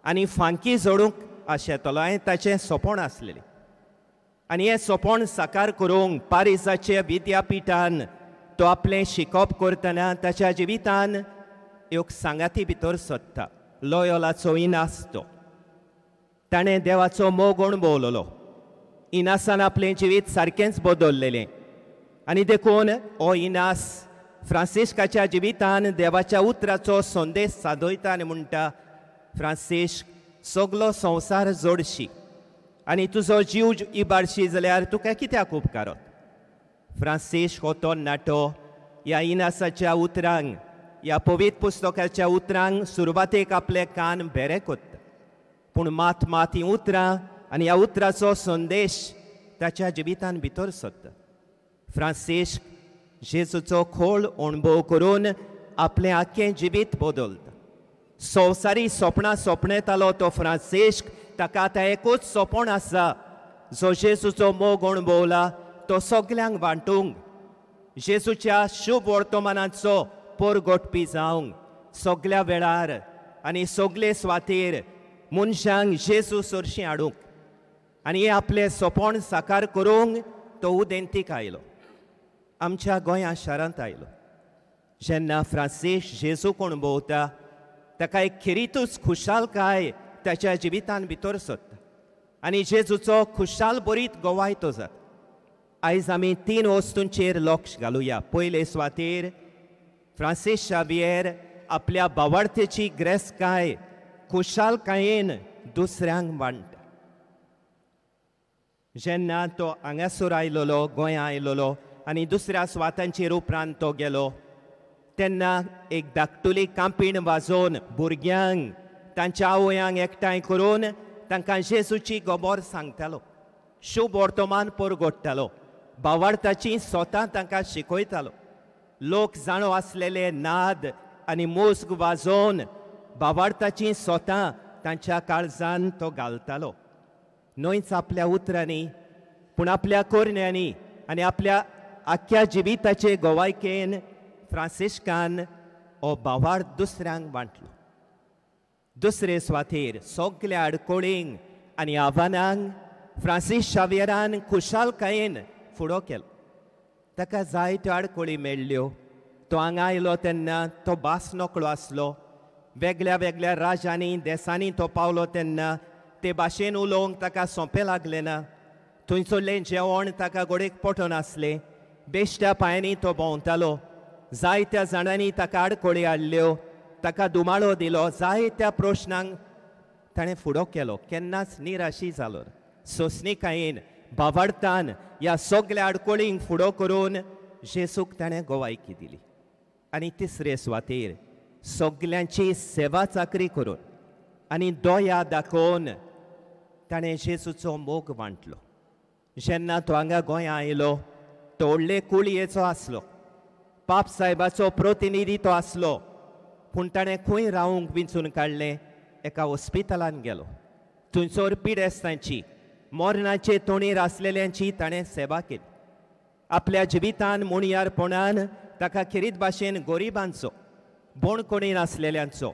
आनी फांकी जोडूंक आशेतलो, हें ताचें सपन आसलेलें. आनी हें सपन साकार करूंक पारिसाचे विद्यापिठान तो आपलें शिकप करतना ताच्या जिवितान एक सांगाती भितर सोदता, लोयोलाचो इनास. तो ताणें देवाचो मोग अणभवलेलो. इनासान आपलें जिवीत सारकेंच बदललेलें आनी देखून हो इनास फ्रांसिस्काच्या जिवितान देवाच्या उतराचो संदेश सादयता आनी म्हणटा, फ्रांसिस्क, सगलो संवसार जोडशी आनी तुजो जीव इबाडशी जाल्यार तुका कित्याक उपकारत? फ्रांसिस्क हो तरणाटो ह्या इनासाच्या उतरांक, ह्या पवित्र पुस्तकाच्या उतरांक सुरवातेक आपले कान भेरे कोत्ता, पूण मात मात हीं उतरां आनी ह्या उतराचो संदेश ताच्या जिवितान भितर सरता. फ्रांसिस्क जेजूचो खोल अणभव करून आपलें आख्खें जिवीत बदलता. संवसारी सपनां सपनेतालो तो फ्रांसिस्क, ताका आतां एकूच सपन आसा, जो जेजूचो मोग अणभवला तो सगल्यांक वांटूंक, जेजूच्या शुभ वर्तमानाचो परगटपी जावंक, सगल्या वेळार आनी सगले सुवातेर मनशांक जेजू सरशीं हाडूंक. आनी हें आपलें सपन साकार करूंक तो उदेंतीक आयलो, आमच्या गोंया शारांत आयलो. जेन्ना फ्रांसिस्क जेजूक अणभवता, ताका एक खेरीतूच खुशालकाय ताच्या जिवितान भितर सरता आनी जेजूचो खुशाल बरीत गवाय तो जाता. आयज आमी तीन वस्तूंचेर लक्ष घालुया. पयले सुवातेर फ्रांसिस्क शावियर आपल्या बावार्थेची ग्रेसकाय खुशालकायेन दुसऱ्यांक वांट्टा. जेन्ना तो हांगासर आयलोलो, गोंया आयलोलो आनी दुसऱ्या सुवातांचेर उपरांत तो गेलो, तेन्ना एक धाकटुली कांपीण वाजोवन भुरग्यांक तांच्या आवयांक एकठांय करून तांकां जेजूची खबर सांगतालो, शुभ वर्तमान परगट्टालो, बावार्थाची स्वता तांकां शिकयतालो. लोक जाणो आसलेले नाद आनी मोस्ग वाजोवन बावार्थाची स्वता तांच्या काळजान तो घालतालो. न्हयच आपल्या उतरांनी, पूण आपल्या करण्यांनी आनी आपल्या आख्ख्या जिविताचे गवायकेन फ्रांसिस्कान हो बावार्थ दुसऱ्यांक वांटलो. दुसरे सुवातेर सगल्या आडकोळींक आनी आव्हानांक फ्रांसिस्क शावियरान खुशालकायेन फुडो केलो. ताका जायत्यो आडकोळी मेळ्ळ्यो. तो हांगा आयलो तेन्ना तो भास नकळो आसलो. वेगळ्या वेगळ्या राज्यांनी देसांनी तो पावलो तेन्ना ते भाशेन उलोवंक ताका सोंपें लागलें ना. थंयसरलें जेवण ताका गोडेक पटनासलें. बेश्ट्या पांयांनी तो भोंवतालो. जायत्या जाणांनी ताका आडकोळी हाडल्यो, ताका दुमाळो दिलो. जायत्या प्रश्नांक ताणें फुडो केलो, केन्नाच निराशी जालो. सोंसणीकायेन बावार्थान ह्या सगल्या आडकोळींक फुडो करून जेजूक ताणें गवायकी दिली. आनी तिसरे सुवातेर सगल्यांची सेवा चाकरी करून आनी दया दाखोवन ताणें जेजूचो मोग वांटलो. जेन्ना तो हांगा गोंया आयलो तो व्हडले कुळयेचो आसलो. पाप साहेबाचो प्रतिनिधी तो आसलो, पूण ताणें खंय रावंक विंचून काडलें? एका हॉस्पिटलान गेलो. थंयसर पिडेस्तांची, मरणाचे तोणीर आसलेल्यांची ताणें सेवा केली. आपल्या जिवितान मुणयारपणान ताका खेरीत भाशेन गरिबांचो, बोणकोणीर आसलेल्यांचो,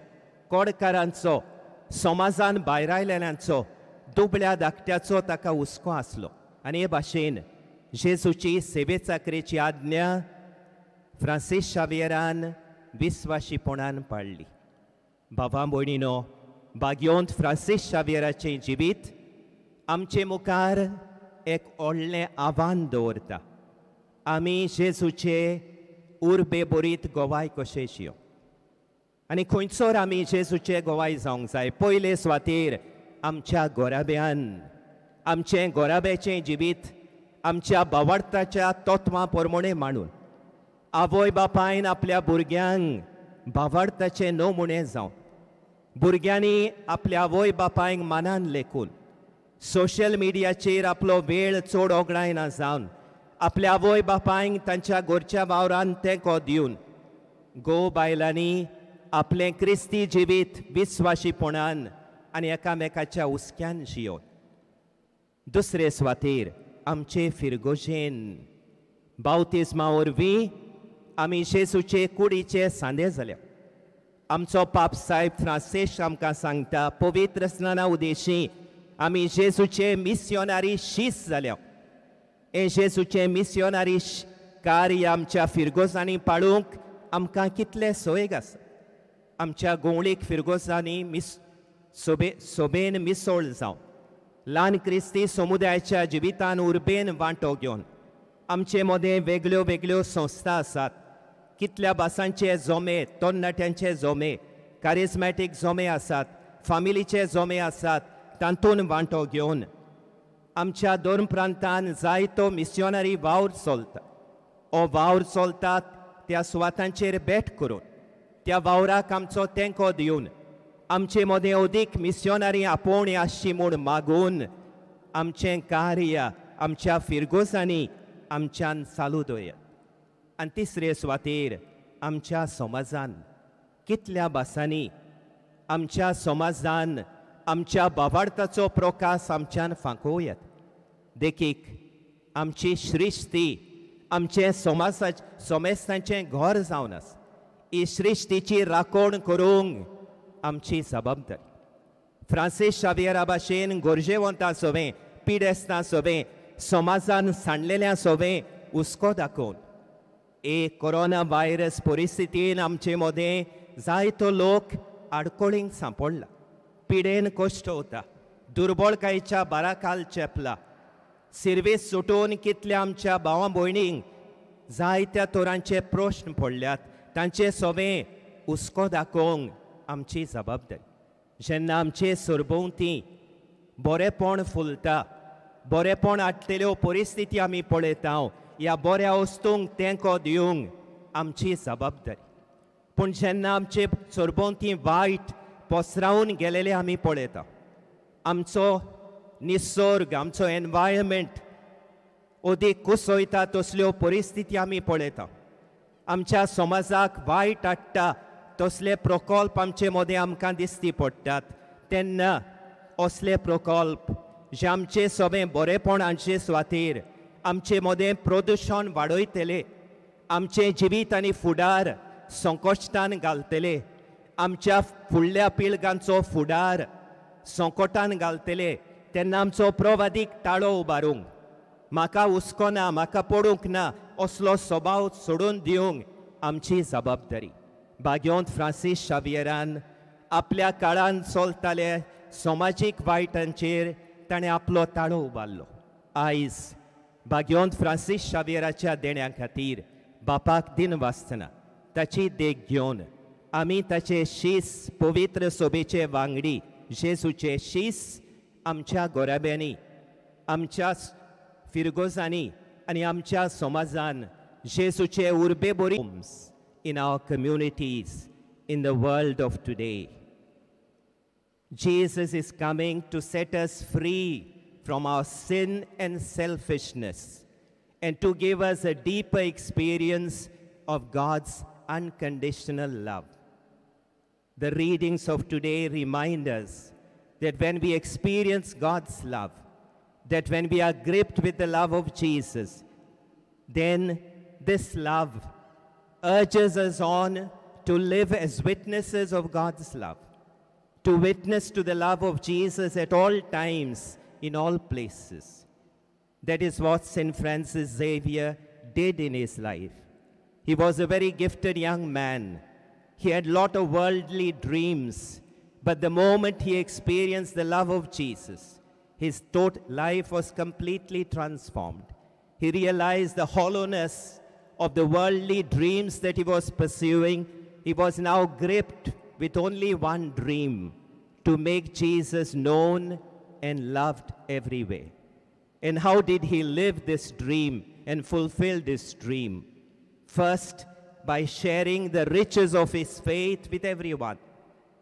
कोडकारांचो, समाजान भायर आयलेल्यांचो, दुबळ्या धाकट्याचो ताका हुस्को आसलो. आनी हे भाशेन जेजूची सेवे चाकरेची आज्ञा फ्रांसीस शावियरान विस्वाशीपणान पाळ्ळी. बाबा भयणीनो, भाग्योंत फ्रांसीस शावियराचें जिवीत आमचे मुखार एक व्हडलें आव्हान दवरता. आमी जेजूचे उर्बे बरीत गोवाय कशें जियो आनी खंयसर आमी जेजूचे गोवाय जावंक जाय. पयले सुवातेर आमच्या गोराब्यान, आमचें गोराब्याचें जिवीत आमच्या बावडताच्या तत्वां प्रमाणें मांडून आवय बापायन आपल्या भुरग्यांक बावडताचे नमुने जावन, भुरग्यांनी आपल्या आवय बापायक मानान लेखून, सोशल मिडियाचेर आपलो वेळ चड ओगडायना जावन, आपल्या आवय बापायक तांच्या घरच्या वावरान तेंको दिवन घोव बायलांनी आपलें क्रिस्ती जिवीत विस्वाशीपणान आनी एकामेकाच्या हुस्क्यान जियोवन. दुसरे सुवातेर आमचे फिरगोजेन बावतिज्मा वरवीं आमी जेजूचे कुडीचे सांदे जाल्या. आमचो पाप साहेब फ्रांसीस आमकां सांगता, पवित्र स्नाना उदेशी आमी जेजूचे मिस्योनारी शीस जाल्या. हे जेजूचे मिस्योनारी कार्य आमच्या फिरगोजांनी पाळूंक आमकां कितले सोयेग आसा. आमच्या गोंवळीक फिरगोजांनी सोबेन मिसोळ जावन ल्हान क्रिस्ती समुदायाच्या जिवितान उर्बेन वांटो घेवन आमचे मदें वेगळ्यो वेगळ्यो संस्था आसात. कितल्या भासांचे जोमे, तरणाट्यांचे जोमे, कारिज्मॅटीक जोमे आसात, फामिलीचे जोमे आसात, तातूंत वांटो घेवन आमच्या दोन प्रांतान जायतो मिस्योनरी वावर चलता. हो वावर चलता त्या सुवातांचेर भेट करून त्या वावराक आमचो तेंको दिवन आमचे मदें अदीक मिस्योनरी आपोवणी आसची म्हूण मागून आमचें कार्य आमच्या फिरगोजांनी आमच्यान चालू दवरया. आनी तिसरे सुवातेर आमच्या समाजान कितल्या भासांनी आमच्या समाजान आमच्या बावार्थाचो प्रकाश आमच्यान फांकोवयात. देखीक आमची सृश्टी आमचें समाजा समेस्तांचें घर जावन आसा. ही सृश्टीची राखण करूंक आमची जबाबदारी. फ्रांसीस शावियरा भाशेन गरजेवंतां सोवें, पिडेस्तां सोवें, समाजान सांडलेल्या सोवें हुस्को दाखोवन एक कोरोना व्हायरस परिस्थितीन आमचे मदें जायतो लोक आडकोळींक सांपडला, पिडेन कश्ट वता, दुर्बळकायेच्या बाराखाल चेपला. सिर्वीस सुटून कितल्या आमच्या भावां भयणींक जायत्या तरांचे प्रश्न पडल्यात, तांचे सोवें हुस्को दाखोवंक आमची जबाबदारी. जेन्ना आमचे सरभोंवती बरेपण फुलता, बरेपण हाडटल्यो परिस्थिती आमी पळयता, ह्या बऱ्या वस्तूंक तेंको दिवंक आमची जबाबदारी. पूण जेन्ना आमचे सरभोंवती वायट पसरावन गेलेले आमी पळयता, आमचो निसर्ग, आमचो एनवायरमेंट अदीक कुसयता तसल्यो परिस्थिती आमी पळयता, आमच्या समाजाक वायट हाडटा तसले प्रकल्प आमचे मदें आमकां दिसती पडटात, तेन्ना असले प्रकल्प जे आमचे सगळें बरेपण हांचे सुवातेर आमचे मदें प्रदुशण वाडयतले, आमचें जिवीत आनी फुडार संकश्टान घालतले, आमच्या फुडल्या पिळग्यांचो फुडार संकटान घालतले, तेन्ना आमचो प्रवादीक ताळो उबारूंक, म्हाका हुस्को ना, म्हाका पडूंक ना असलो स्वभाव सोडून दिवंक आमची जबाबदारी. भाग्योंत फ्रांसीस शावियरान आपल्या काळान चलताले समाजीक वायटांचेर ताणें आपलो ताळो उबारलो. आयज भाग्योंत फ्रांसीस शावियराच्या देण्या खातीर बापाक दिन वाचतना ताची देख घेवन आमी ताचे शीस पवित्र सोबेचे वांगडी जेजूचे शीस आमच्या गोराब्यांनी, आमच्या फिरगोजांनी आनी आमच्या समाजान जेजूचे उर्बे बरी in our communities, in the world of today. Jesus is coming to set us free from our sin and selfishness and to give us a deeper experience of God's unconditional love. The readings of today remind us that when we experience God's love, that when we are gripped with the love of Jesus, then this love urges us on to live as witnesses of God's love, to witness to the love of Jesus at all times, in all places. That is what St. Francis Xavier did in his life. He was a very gifted young man. He had a lot of worldly dreams, but the moment he experienced the love of Jesus, his total life was completely transformed. He realized the hollowness of the worldly dreams that he was pursuing. He was now gripped with only one dream, to make Jesus known and loved everywhere. And how did he live this dream and fulfill this dream? First, by sharing the riches of his faith with everyone.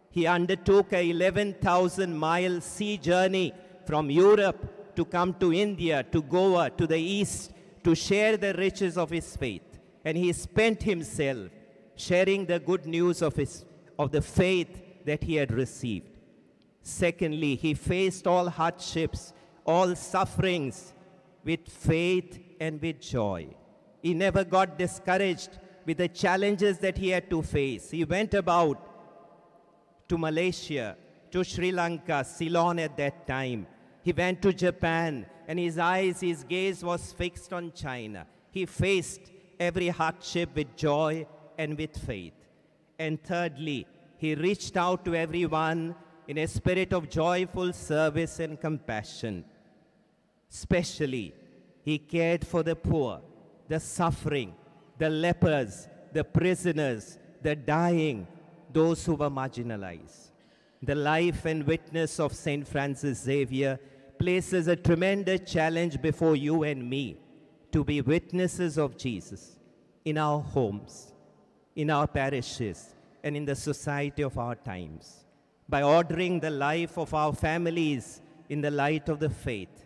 He undertook a 11,000-mile sea journey from Europe to come to India, to Goa, to the East, to share the riches of his faith. And he spent himself sharing the good news of the faith that he had received. Secondly, he faced all hardships, all sufferings with faith and with joy. He never got discouraged with the challenges that he had to face. He went about to Malaysia, to Sri Lanka, Ceylon at that time. He went to Japan, and his eyes, his gaze was fixed on China. He faced every hardship with joy and with faith. And thirdly, he reached out to everyone in a spirit of joyful service and compassion. Especially, he cared for the poor, the suffering, the lepers, the prisoners, the dying, those who were marginalized. The life and witness of St. Francis Xavier places a tremendous challenge before you and me to be witnesses of Jesus in our homes, in our parishes, and in the society of our times, by ordering the life of our families in the light of the faith,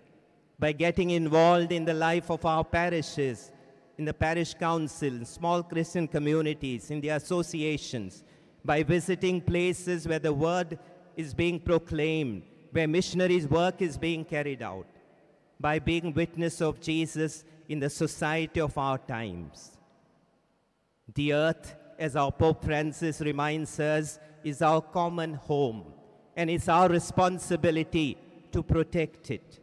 by getting involved in the life of our parishes, in the parish council, in small Christian communities, in the associations, by visiting places where the word is being proclaimed, where missionaries' work is being carried out, by being witness of Jesus in the society of our times. The earth, as our Pope Francis reminds us, is our common home, and it's our responsibility to protect it.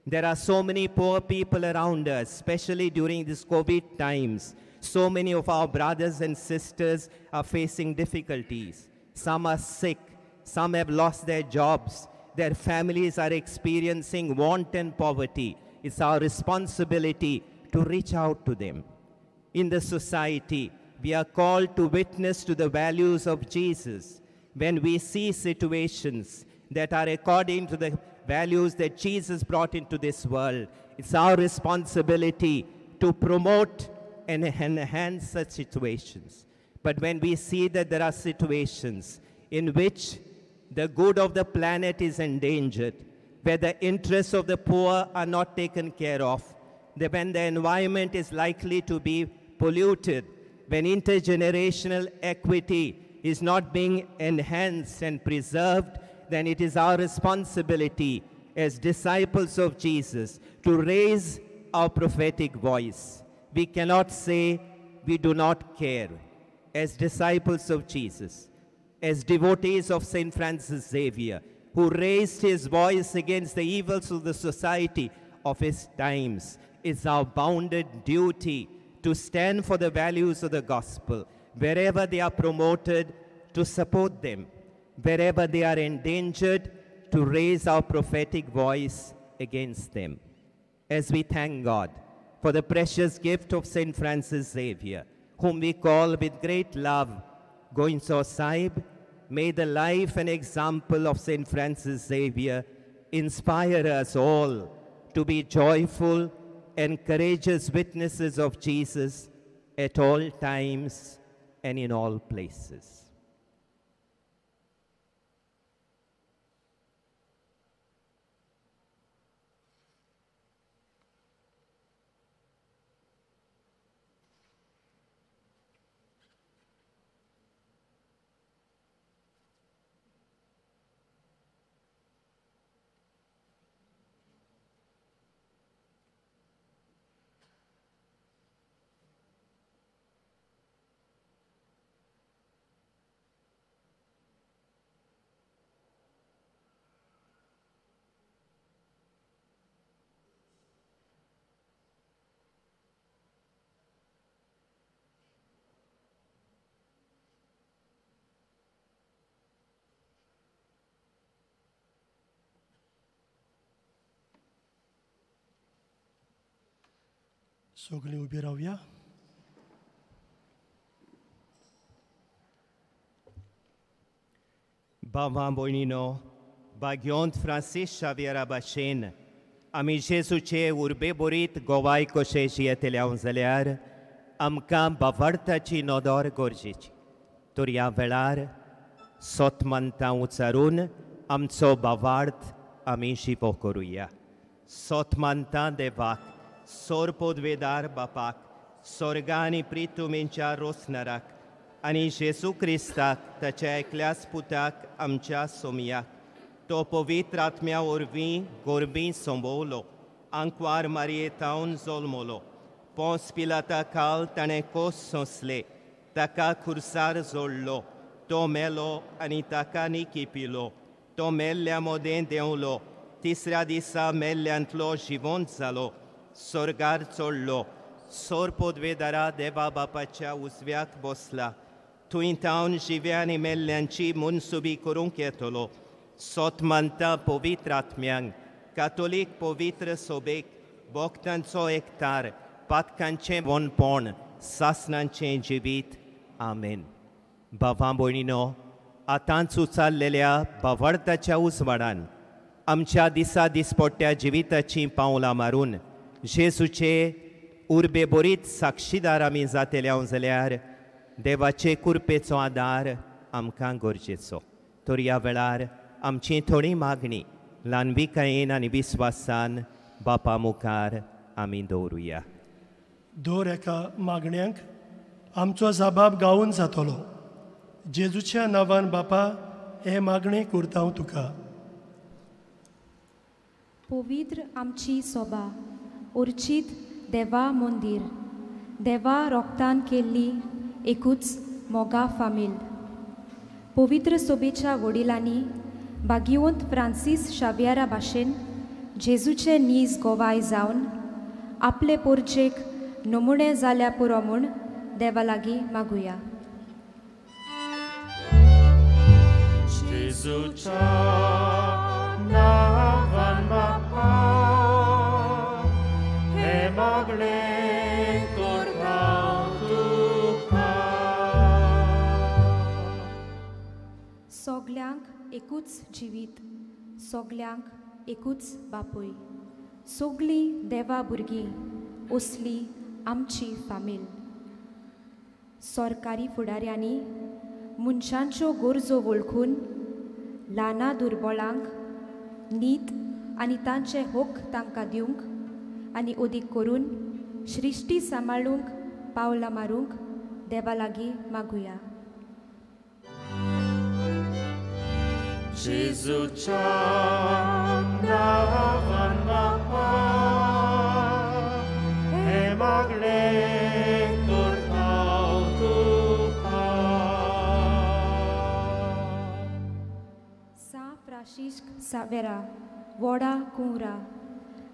There are so many poor people around us, especially during these COVID times. So many of our brothers and sisters are facing difficulties. Some are sick, some have lost their jobs, their families are experiencing want and poverty. It's our responsibility to reach out to them. In the society, we are called to witness to the values of Jesus. When we see situations that are according to the values that Jesus brought into this world, it's our responsibility to promote and enhance such situations. But when we see that there are situations in which the good of the planet is endangered, where the interests of the poor are not taken care of, when the environment is likely to be polluted, when intergenerational equity is not being enhanced and preserved, then it is our responsibility as disciples of Jesus to raise our prophetic voice. We cannot say we do not care. As disciples of Jesus, as devotees of St. Francis Xavier, who raised his voice against the evils of the society of his times, it's our bounded duty to stand for the values of the gospel, wherever they are promoted, to support them. Wherever they are endangered, to raise our prophetic voice against them. As we thank God for the precious gift of St. Francis Xavier, whom we call with great love, Goencho Saib, may the life and example of St. Francis Xavier inspire us all to be joyful and courageous witnesses of Jesus at all times and in all places. सगळीं उबी रावया. बाबा भयणीनो, भाग्योंत Francis शावियरा भाशेन आमी जेजूचे उर्बे बरीत गोवाय कशे जियेतले जाल्यार आमकां बावार्थाची नदर गरजेची. तर ह्या वेळार सोत मानता उचारून आमचो बावार्थ आमी जिवो करुया. सोत मानता देवाक, सोर पदवेदार बापाक, सोर्गा आनी प्रितुमेंच्या रोसनाराक आनी जेजू क्रिस्ताक ताच्या एकल्याच पुताक आमच्या सोमयाक, तो पवित्र आत्म्या वरवीं गोरबी सोंबोवलो, आंकवार मारयेतावन जल्मलो, पोंस पिलाता काल ताणें कोस सोंसले, ताका खुर्सार जोडलो, तो मेलो आनी ताका निकी पिलो, तो मेल्ल्या मोदें देंवलो, तिसऱ्या दिसा मेल्ल्यांतलो जिवंत जालो, सोर्गार चडलो, सोर पदवेदारा देवा बापाच्या उजव्याक बसला, थंय तावन जिव्या आनी मेल्ल्यांची मनसुबी करूंक येतलो. सोत मानता पवित्र आत्म्यांक, कातोलीक पवित्र सोबेक, भक्तांचो एकतार, पातकांचें वनपण, सासनांचें जिवीत. आमेन. बाबा भयणीनो, आतांच उचारलेल्या बावार्थाच्या उजवाडान आमच्या दिसा दिसपट्ट्या जिविताचीं पावलां मारून जेजूचे उर्बे बरीत साक्षीदार आमी जातले जाल्यार देवाचे कुरपेचो आदार आमकां गरजेचो. तर ह्या वेळार आमची थोडी मागणी ल्हानविकायेन आनी विस्वासान बापा मुखार आमी दवरुया. दर एका मागण्यांक आमचो जबाब गावून जातलो. जेजूच्या नांवान बापा हे मागणें करता हांव तुका. पवित्र आमची सोबा उर्चीत देवा मंदीर, देवा रोगतान केल्ली एकूच मोगा फामील. पवित्र सोबेच्या वडिलांनी भाग्यवंत फ्रांसीस शावियारा भाशेन जेजूचे नीज गोवाय जावन आपले पोरचेक नमुणे जाल्या पुरो म्हूण देवा लागीं मागुया. जेजूच्या नांवान बापा हे मागणें करता तुका. सगल्यांक एकूच जिवीत, सगल्यांक एकूच बापूय, सगळीं देवा भुरगीं, असली आमची फामील. सरकारी फुडाऱ्यांनी मनशांच्यो गरजो वळखून ल्हाना दुर्बळांक नीत आनी तांचे हक तांकां दिवंक आनी अदीक करून सृश्टी सांबाळूंक पावलां मारूंक देवा लागीं मागुया. जेजूच्या नांवान बापा हे मागणें करता तुका. सां फ्रांसिस्क सावेरा वडा कुंवरा,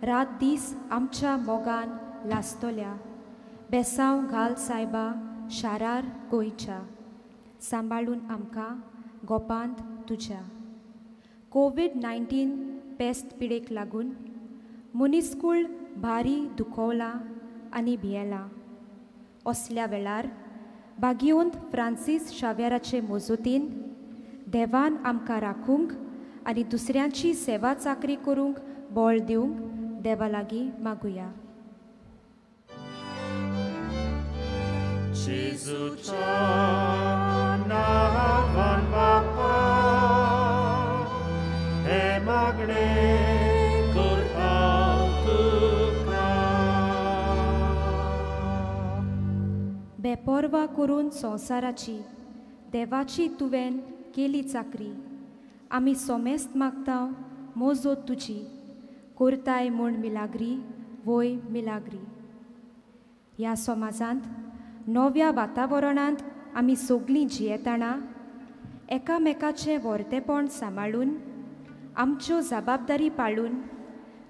रात दीस आमच्या मोगान लासतल्या, बेसांव घाल सायबा शारार गोंयच्या, सांबाळून आमकां गोपांत तुज्या. कोवीड-19 पेस्त पिडेक लागून मनीसकूळ भारी दुखवलां आनी भियेलां. असल्या वेळार भाग्यवंत फ्रांसीस शावियाराचे मजतीन देवान आमकां राखूंक आनी दुसऱ्यांची सेवा चाकरी करूंक बळ दिवंक देवा लागीं मागुया. जेजूच्या नांवान बापा हे मागणें करता तुका. बेपर्वा करून संवसाराची देवाची तुवें केली चाकरी, आमी सोमेस्त मागता मोजो तुजी, करताय म्हूण मिलाग्री वय मिलाग्री. ह्या समाजांत नव्या वातावरणांत आमी सगळीं जियेतना एकामेकाचें व्हरतेपण सांबाळून आमच्यो जबाबदारी पाळून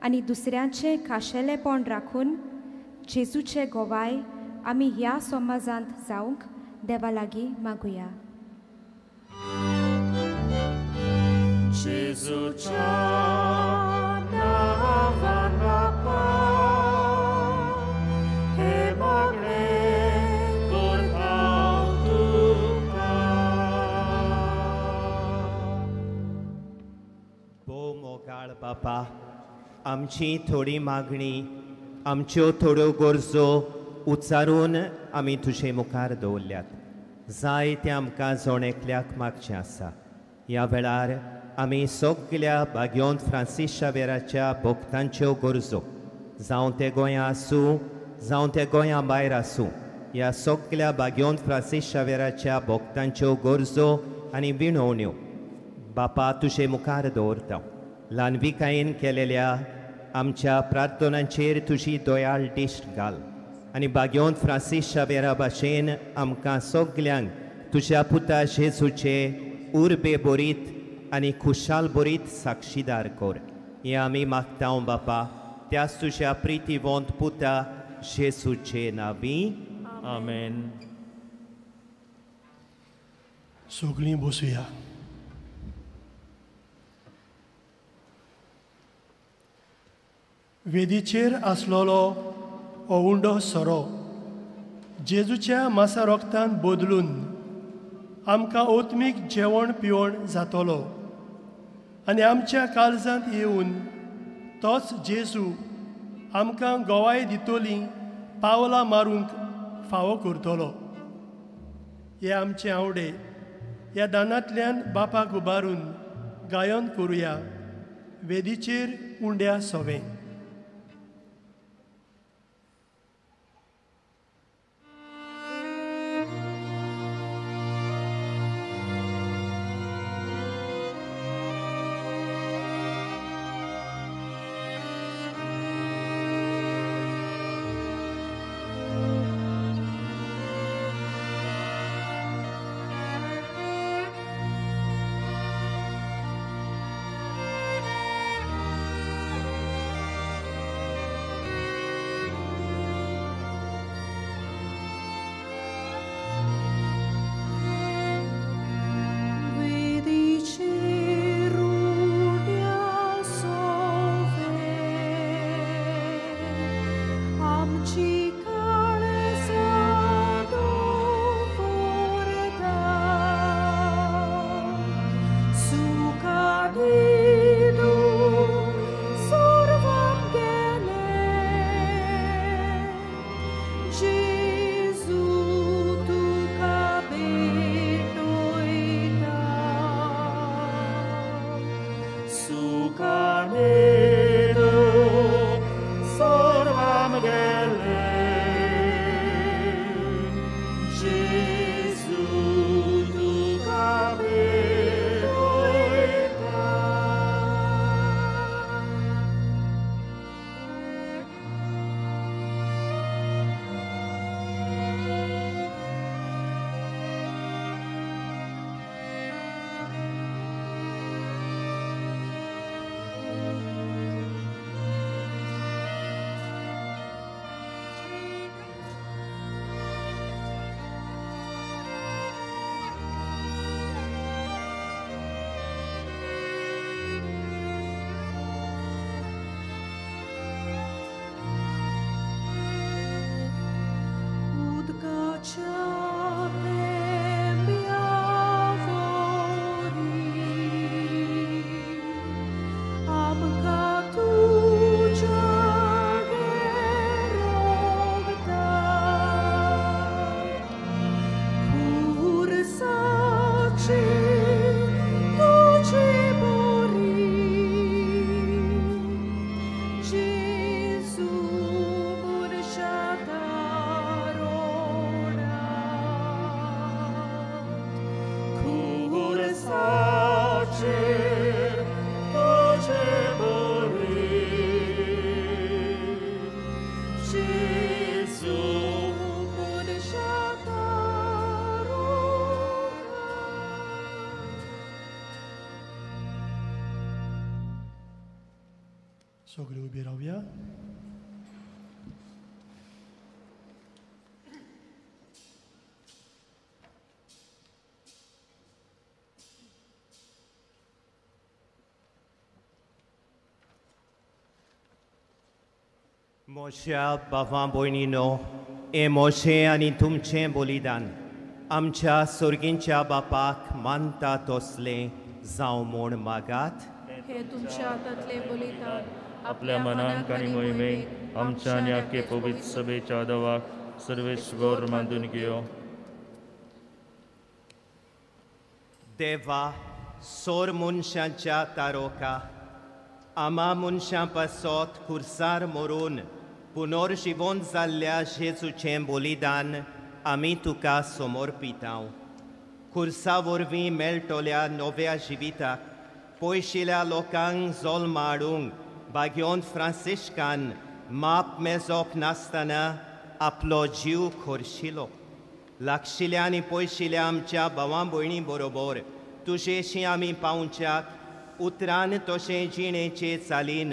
आनी दुसऱ्यांचें खाशेलेपण राखून जेजूचे गोवाय आमी ह्या समाजांत जावंक देवा लागीं मागुया. जेजूच्या नांवान बापा हे मोगाळ बापा, आमची थोडी मागणी, आमच्यो थोड्यो गरजो उच्चारून आमी तुजे मुखार दवरल्यात. जाय तें आमकां जण एकल्याक मागचें आसा. ह्या वेळार आमी सगल्या बाग्योंत फ्रांसीस शावेराच्या भक्तांच्यो गरजो, जावं ते गोंया आसूं जावं ते गोंया भायर आसूं, ह्या सगल्या बाग्योंत फ्रांसीस शावेराच्या भक्तांच्यो गरजो आनी विणवण्यो बापा तुजे मुखार दवरता. ल्हानविकायेन केलेल्या आमच्या प्रार्थनांचेर तुजी दयाळ दिश्ट घाल आनी बाग्योंत फ्रांसीस शावेरा भाशेन आमकां सगल्यांक तुज्या पुता जेजूचे उर्बे बरीत आनी खुशाल बरीत साक्षीदार कर. हें आमी मागता बापा त्याच तुज्या प्रितीवंत पुता जेजूचे नांवी. आमेन. सगळीं बसुया. वेदीचेर आसलेलो ओवुंडो सोरो जेजूच्या मासा रोगतान बदलून आमकां ओत्मीक जेवण पिवण जातलो आनी आमच्या काळजांत येवन तोच जेजू आमकां गवाय दितली पावलां मारूंक फावो करतलो. हे आमचे आवडे ह्या दानांतल्यान बापाक उबारून गायन करुया. वेदीचेर उंड्या सोवें. सगळे उबे रावया. म्हज्या भावा भयणीनो, हें म्हजें आनी तुमचें बलिदान आमच्या सर्गींच्या बापाक मानता तसलें जावं म्हूण मागात. हे तुमच्या हातांतले बलिदान आपल्या मनांक आनी मोहिमेक आमच्या आनी आख्खे पवित्र सभेच्या दवाक सर्वेश्वर मानून घेयो. देवा सोर मनशांच्या तारोका आमा मनशां पासत खुर्सार मरून पुनर्जिवन जाल्ल्या जेजूचें बलिदान आमी तुका समर्पितांव. खुर्सा वरवीं मेळटल्या नव्या जिविताक पयशिल्या लोकांक जल्म हाडूंक भाग्योन फ्रांसिस्कान माप मेजप नासतना आपलो जीव खर्शिलो. लागशिल्या आनी पयशिल्या आमच्या भावां भयणी बरोबर तुजेशी आमी पावच्याक उतरान तशें जिणेचे चालीन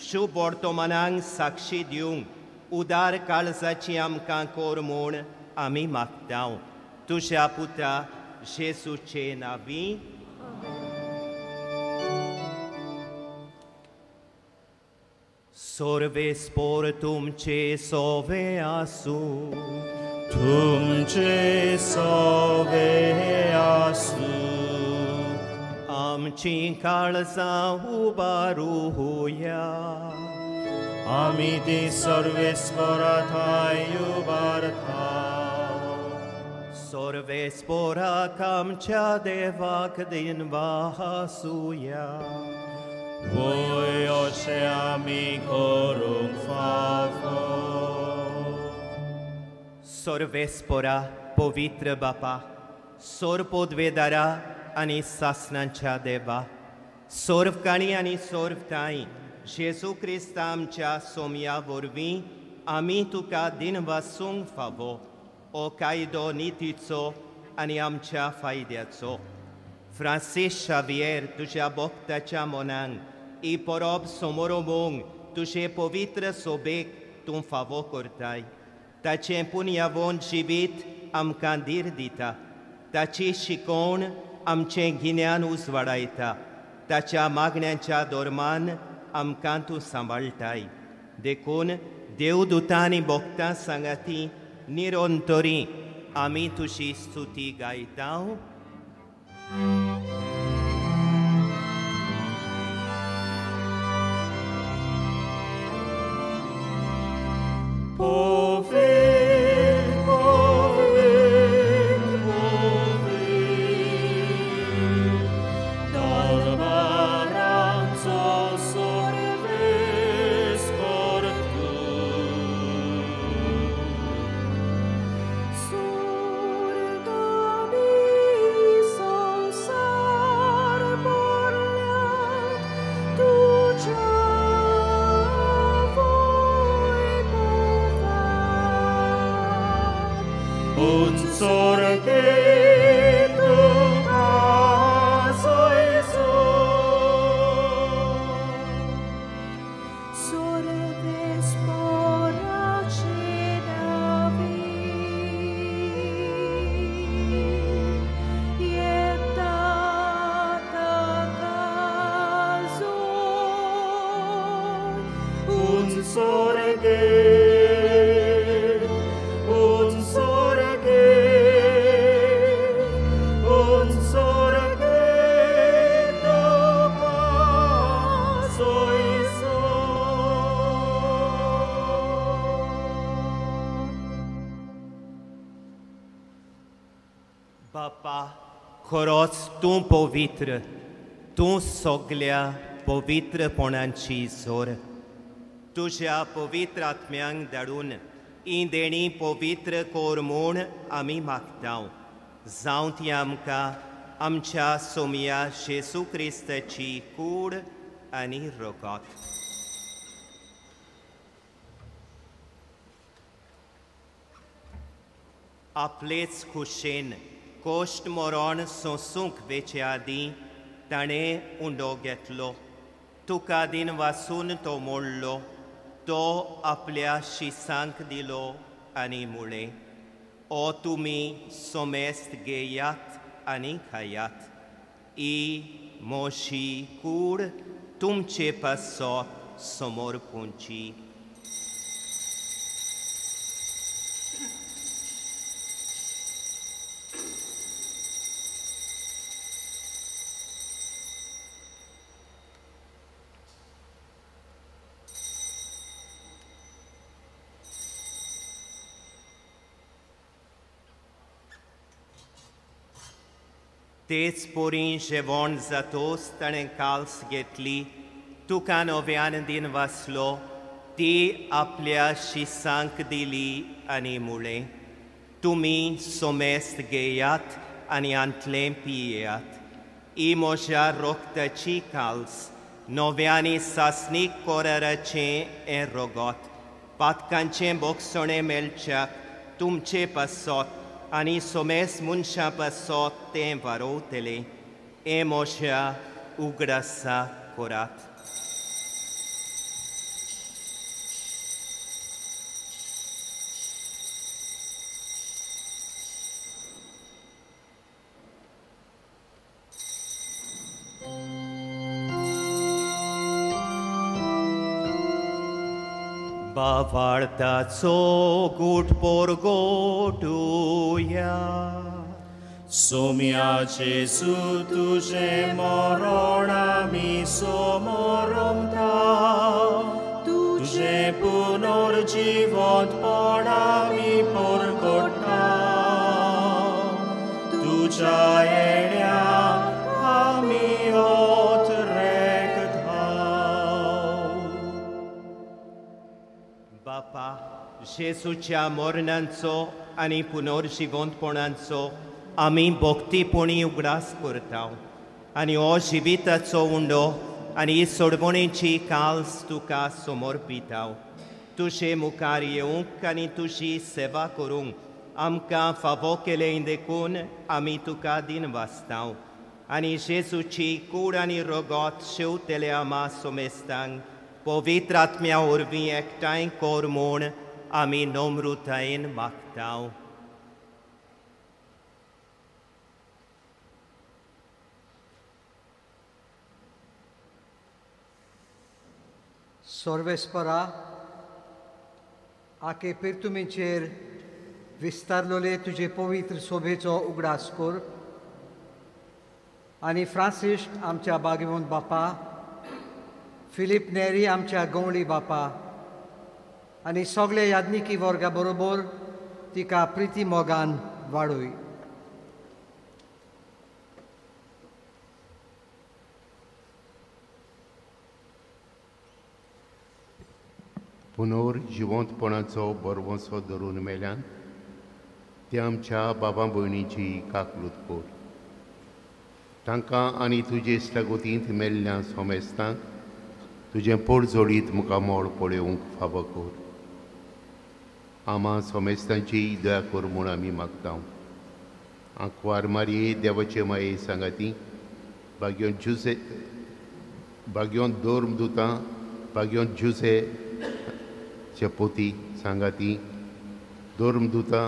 शुभ वर्तमानांक साक्षी दिवंक उदार काळजाची आमकां कोर म्हूण आमी मागतांव. तुज्या पुता जेजूचे नांवी. सर्वेस्पोर तुमचे सोवे आसूं. तुमचे सोवे आसूं. आमची काळजां उबारुया. आमी ती सर्वेस्पोरा ठांय उबारता. सर्वेस्पोराक आमच्या देवाक दिनवासुया. वय अशें आमी करूंक फावो. सर्वेस्पोरा पवित्र बापा, सोर पोदवेदारा आनी सासणांच्या देवा, सोर्वकाणी आनी सोर्वताय जेजू क्रिस्ता आमच्या सोमया वरवीं आमी तुका दिनवासूंक फावो. ओ कायदो नितीचो आनी आमच्या फायद्याचो. फ्रांसीस शावियर तुज्या भक्ताच्या मनांक ही परब समोरोवंक तुजे पवित्र सोबेक तूं फावो करताय. ताचें पुनयावोन जिवीत आमकां धीर दिता. ताची शिकोवण आमचें गिन्यान उजवाडायता. ताच्या मागण्यांच्या धर्मान आमकां तूं सांबाळटाय. देखून देवदुतां आनी भक्तां सांगाती निरंतरी आमी तुजी स्तुती गायता. बापा, खरोच तूं पवित्र, तूं सगल्या पवित्रपणाची जोर. तुज्या पवित्र आत्म्यांक धाडून ही देणी पवित्र कोर म्हूण आमी मागता. जावं ती आमकां आमच्या सोमया जेजू क्रिस्ताची कूड आनी रगत. आपलेच खुशेन कोश्ट मरण सोंसूंक वेचे आदीं ताणें उंडो घेतलो. तुका दिन वासून तो मोडलो, तो आपल्या शिसांक दिलो आनी म्हळें, ओ तुमी सोमेस्त घेयात आनी खायात, ही म्हजी कूड तुमचे पासत समर्पूंची. तेच परी जेवण जातोच ताणें काल्स घेतली, तुका नव्यान दिन वाचलो, ती आपल्या शिसांक दिली आनी मुळें, तुमी सोमेस्त घेयात आनी आंतलें पियेयात. ही म्हज्या रोगताची काल्स, नव्यानी सासणीक कोराराचें हें रोगत, पातकांचें बोगसणें मेळच्याक तुमचे पासत आनी सोमेस मनशां पासत तें वारोवतलें. हें म्हज्या उगडासा करात. बावाळताचो गूट पोरगोटुया. सोम्या जेजू तुजें मरण आमी समोरमता, तुजें पुनर्जिवंतपण आमी परगट्टा, तुज्या येण्याक आमी ओतरेकता. बापा, जेजूच्या मरणांचो आनी पुनर्जिवंतपणाचो आमी भक्तीपणी उगडास करता आनी हो जिविताचो उंडो आनी ही सोडवणेची काल्स तुका समर्पिता. तुजे मुखार येवंक आनी तुजी सेवा करूंक आमकां फावो केलें देखून आमी तुका दिन वाचता आनी जेजूची कूड आनी रगत शेवतले आमा सोमेस्तांक पवित्र आत्म्या वरवीं एकठांय कर म्हूण आमी नम्रतायेन मागता. सर्वेस्परा, आके पिर्तुमीचेर विस्तारलोले तुजे पवित्र शोभेचो उगडास कर आनी फ्रांसिस्क आमच्या बागेवंत बापा, फिलीप नेरी आमच्या गवळी बापा आनी सगळे याज्ञिकी वर्गा बरोबर तिका प्रिती मोगान वाडोय. पुनर्जिवंतपणाचो बरवंसो धरून मेल्यान ते आमच्या बाबा भयणीची काकलूत कर. तांकां आनी तुजे इश्टागतींत मेल्ल्या सोमेस्तांक तुजें पोटजोडीत मुखामोळ मोड पळोवंक फावो कर. आमा सोमेस्तांची दया कर म्हूण आमी मागता. आंकवार मारये देवाचे माये सांगाती भाग्योन जुसे, भाग्योन दोर्म दुतां, भाग्योन जुसे पोती सांगाती दोर्म दुतां,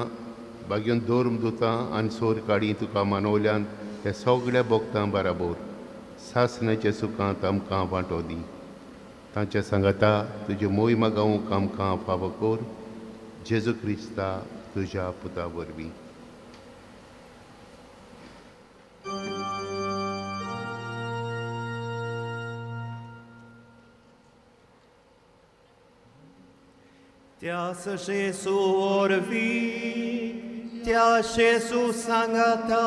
भाग्योन दोर्म दुतां आनी सोर काडी तुका मानवल्यान त्या सगळ्या भोगतां बराबर सासणाच्या सुखांत आमकां वांटो दी. तांच्या सांगाता तुजे मोय मागावंक आमकां फावो कर, जेजू क्रिस्ता तुज्या पुता वरवीं. त्यास जेजू वरवीं, त्या जेजू सांगाता,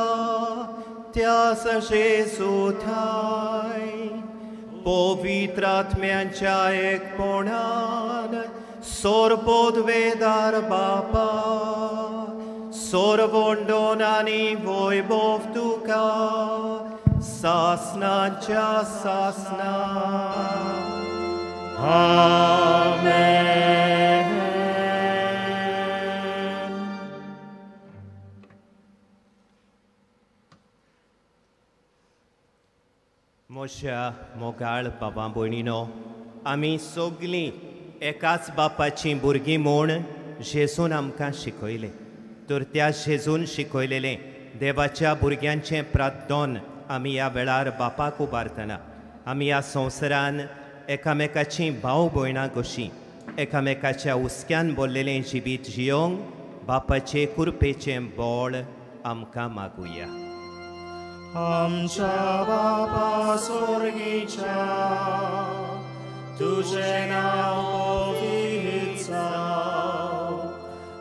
त्यास जेजू ठाय पवित्र आत्म्यांच्या एकपणान सोरपोदवेदार बापा, सोरवंडोन आनी वैभव तुका सासनाच्या सासना. आमेन. म्हज्या मोगाळ बाबा भयणीनो, आमी सगलीं एकाच बापाचीं भुरगीं म्हूण जेजून आमकां शिकयलें. तर त्या जेजून शिकयलेलें देवाच्या भुरग्यांचें प्रार्थन आमी ह्या वेळार बापाक उबारतना आमी ह्या संवसारान एकामेकाचीं भाव भयणां कशीं एकामेकाच्या हुस्क्यान बोल्लेलें जिवीत जियोंक बापाचे कृपेचें बळ आमकां मागुया. आमच्या बापा स्वर्गीच्या, तुजें नांव पवित्र जावं,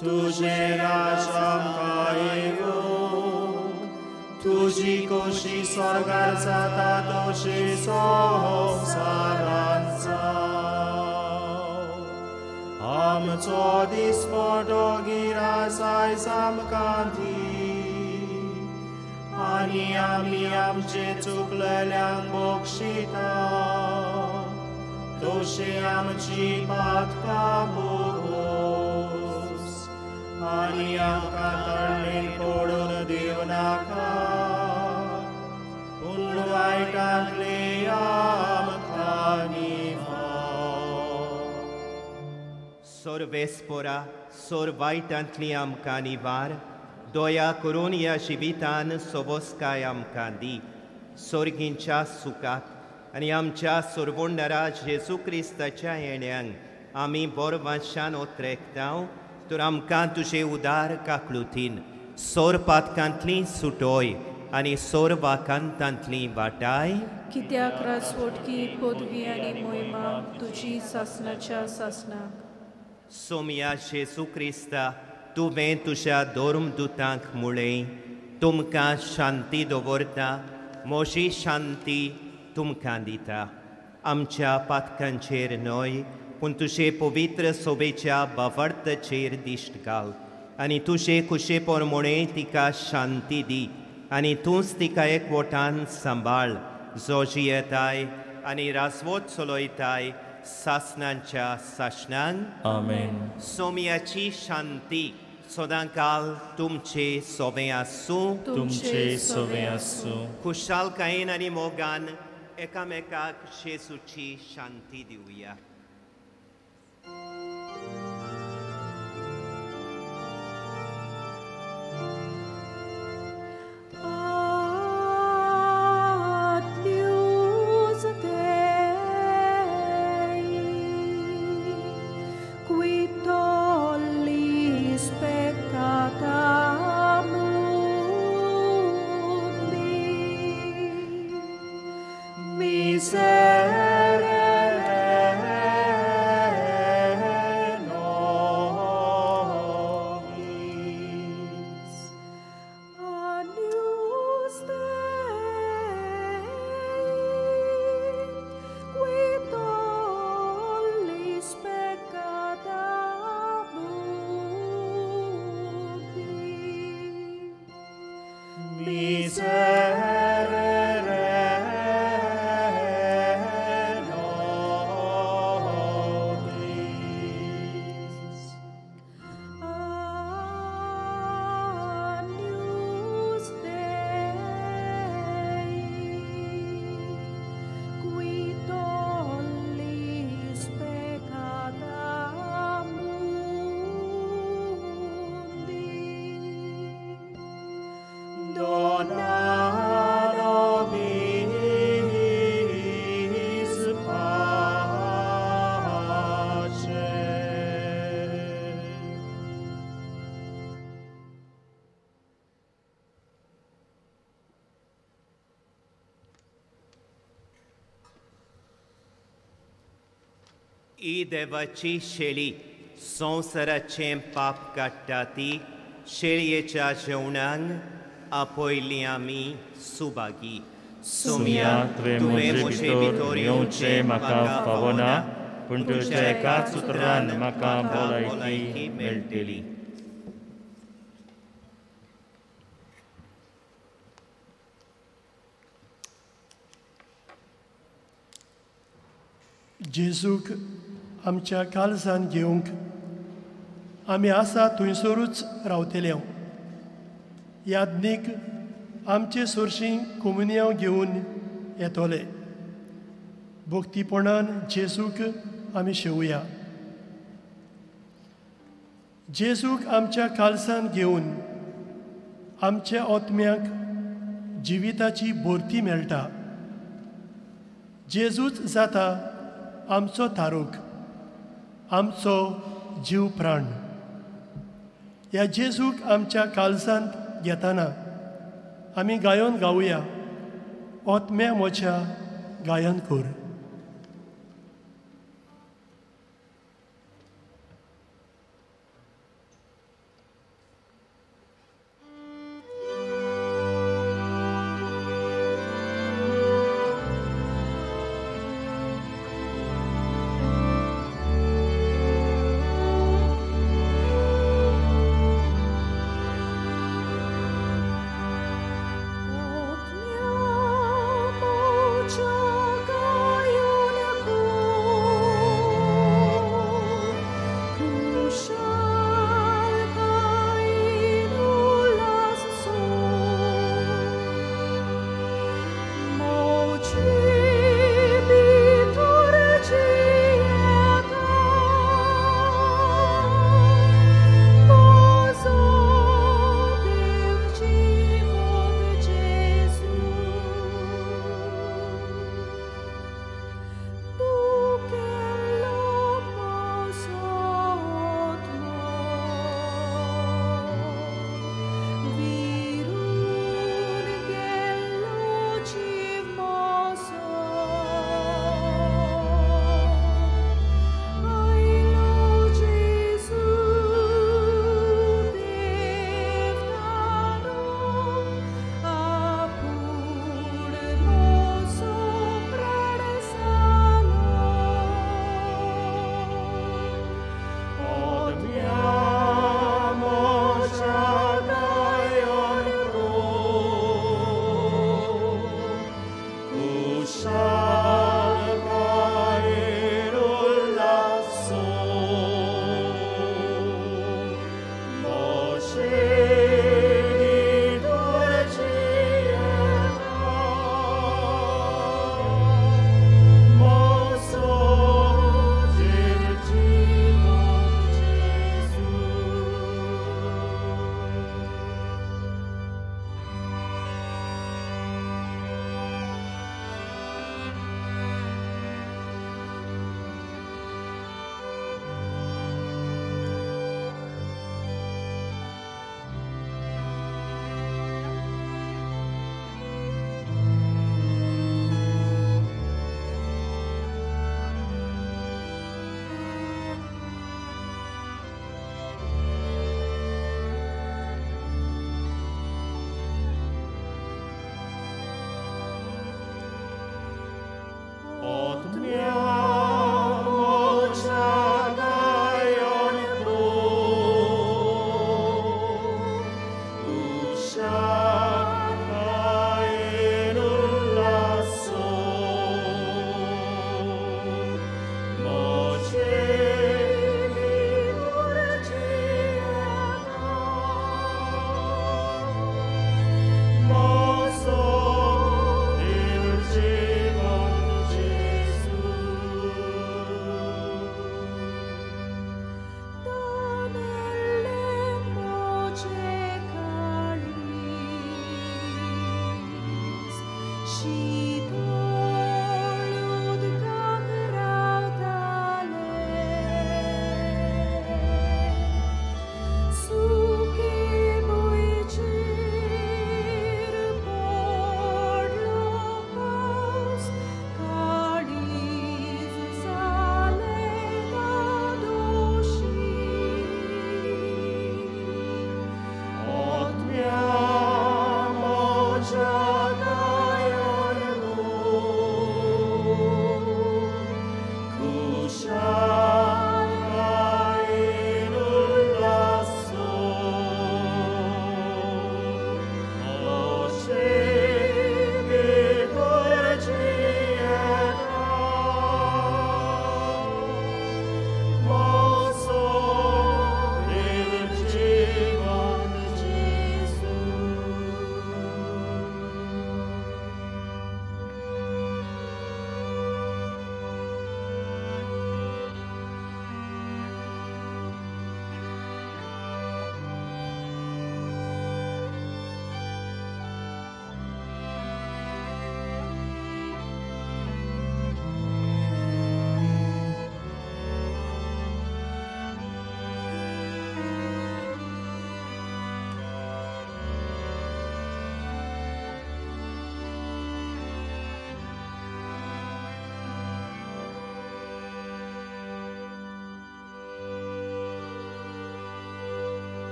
तुजें राज्य आमकां येवं, तुजी तुजी खोशी स्वर्गार जाता तशी संवसारांत जावं. आमचो दिसपटो गिरास आयज आमकां दी आनी आमी आमचे चुकलेल्यांक बक्षिता तशी आमची पातकां भोगोस आनी आमकां तळणेन पडून दिवं नाका पूण वायटांतले आमकां निवार. सोर्वेस्पोरा सोर वायटांतली आमकां निवार, दया करून ह्या जिवितान सोबोसकाय आमकां दी. सोर्गींच्या सुखाक आनी आमच्या सोरवोंडरा जेजू क्रिस्ताच्या येण्यांक आमी बोरवांशान ओत्रेकताव, तर आमकां तुजे उदार काकलुतीन सोर पातकांतली सुटोय आनी सोर वाकांतांतली वाटाय. कित्याक राजवटकी पदवी आनी मोहिमा तुजी सासणाच्या सासणाक. सोमया जेजू क्रिस्ता, तुवें तुज्या धर्मदुतांक मुळें, तुमकां शांती दवरता, म्हजी शांती तुमकां दिता. आमच्या पातकांचेर न्हय पूण तुजे पवित्र सोबेच्या बावडतचेर दिश्ट घाल आनी तुजे खुशे प्रमाणे तिका शांती दी आनी तूंच तिका एकवटान सांबाळ, जो जियेताय आनी राजवट चलयताय सासणांच्या सासणांक. आमेन. सोम्याची शांती सदांकाल तुमचे सोबें आसूं. तुमचे सोबें आसूं. खुशालकायेन आनी मोगान एकामेकाक जेजूची शांती दिवया. Agnus Dei, qui tollis peccata mundi, miserere nobis. Agnus Dei, qui tollis peccata mundi, miserere nobis. Agnus Dei, qui tollis peccata mundi, dona nobis pace. ही देवाची शेळी संवसाराचें पाप काडटा ती शेळयेच्या जेवणाक आपयली आमी सुभागी. सोमया, तुवें म्हजे भितर येवचें म्हाका फावना, पूण तुज्या एकाच उतरान म्हाका भलायकी मेळटली. जेजूक आमच्या काळजान घेवंक आमी आसा थंयसरूच रावतले. याज्ञीक आमचे सोरशीं कोमुनियांव घेवन येतले. भक्तीपणान जेजूक आमी शेवया. जेजूक आमच्या काळजान घेवन आमच्या आत्म्याक जिविताची भरती मेळटा. जेजूच जाता आमचो तारूक, आमचो जीव प्राण. ह्या जेजूक आमच्या काळजांत घेतना आमी गायन गावया, आत्म्या म्हज्या गायन कर.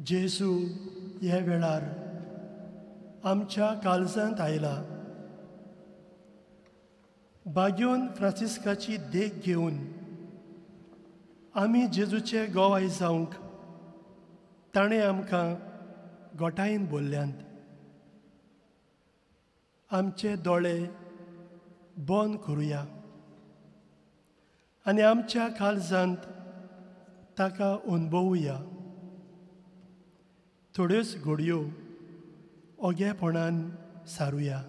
जेजू ह्या वेळार आमच्या काळजांत आयला. बाग्योन फ्रांसिस्काची देख घेवन आमी जेजूचे गोवाय जावंक ताणें आमकां गोठायेन बोल्ल्यांत. आमचे दोळे बंद करुया आनी आमच्या काळजांत ताका अनुभवुया. थोड्योच घडयो ओगेपणान सारुया.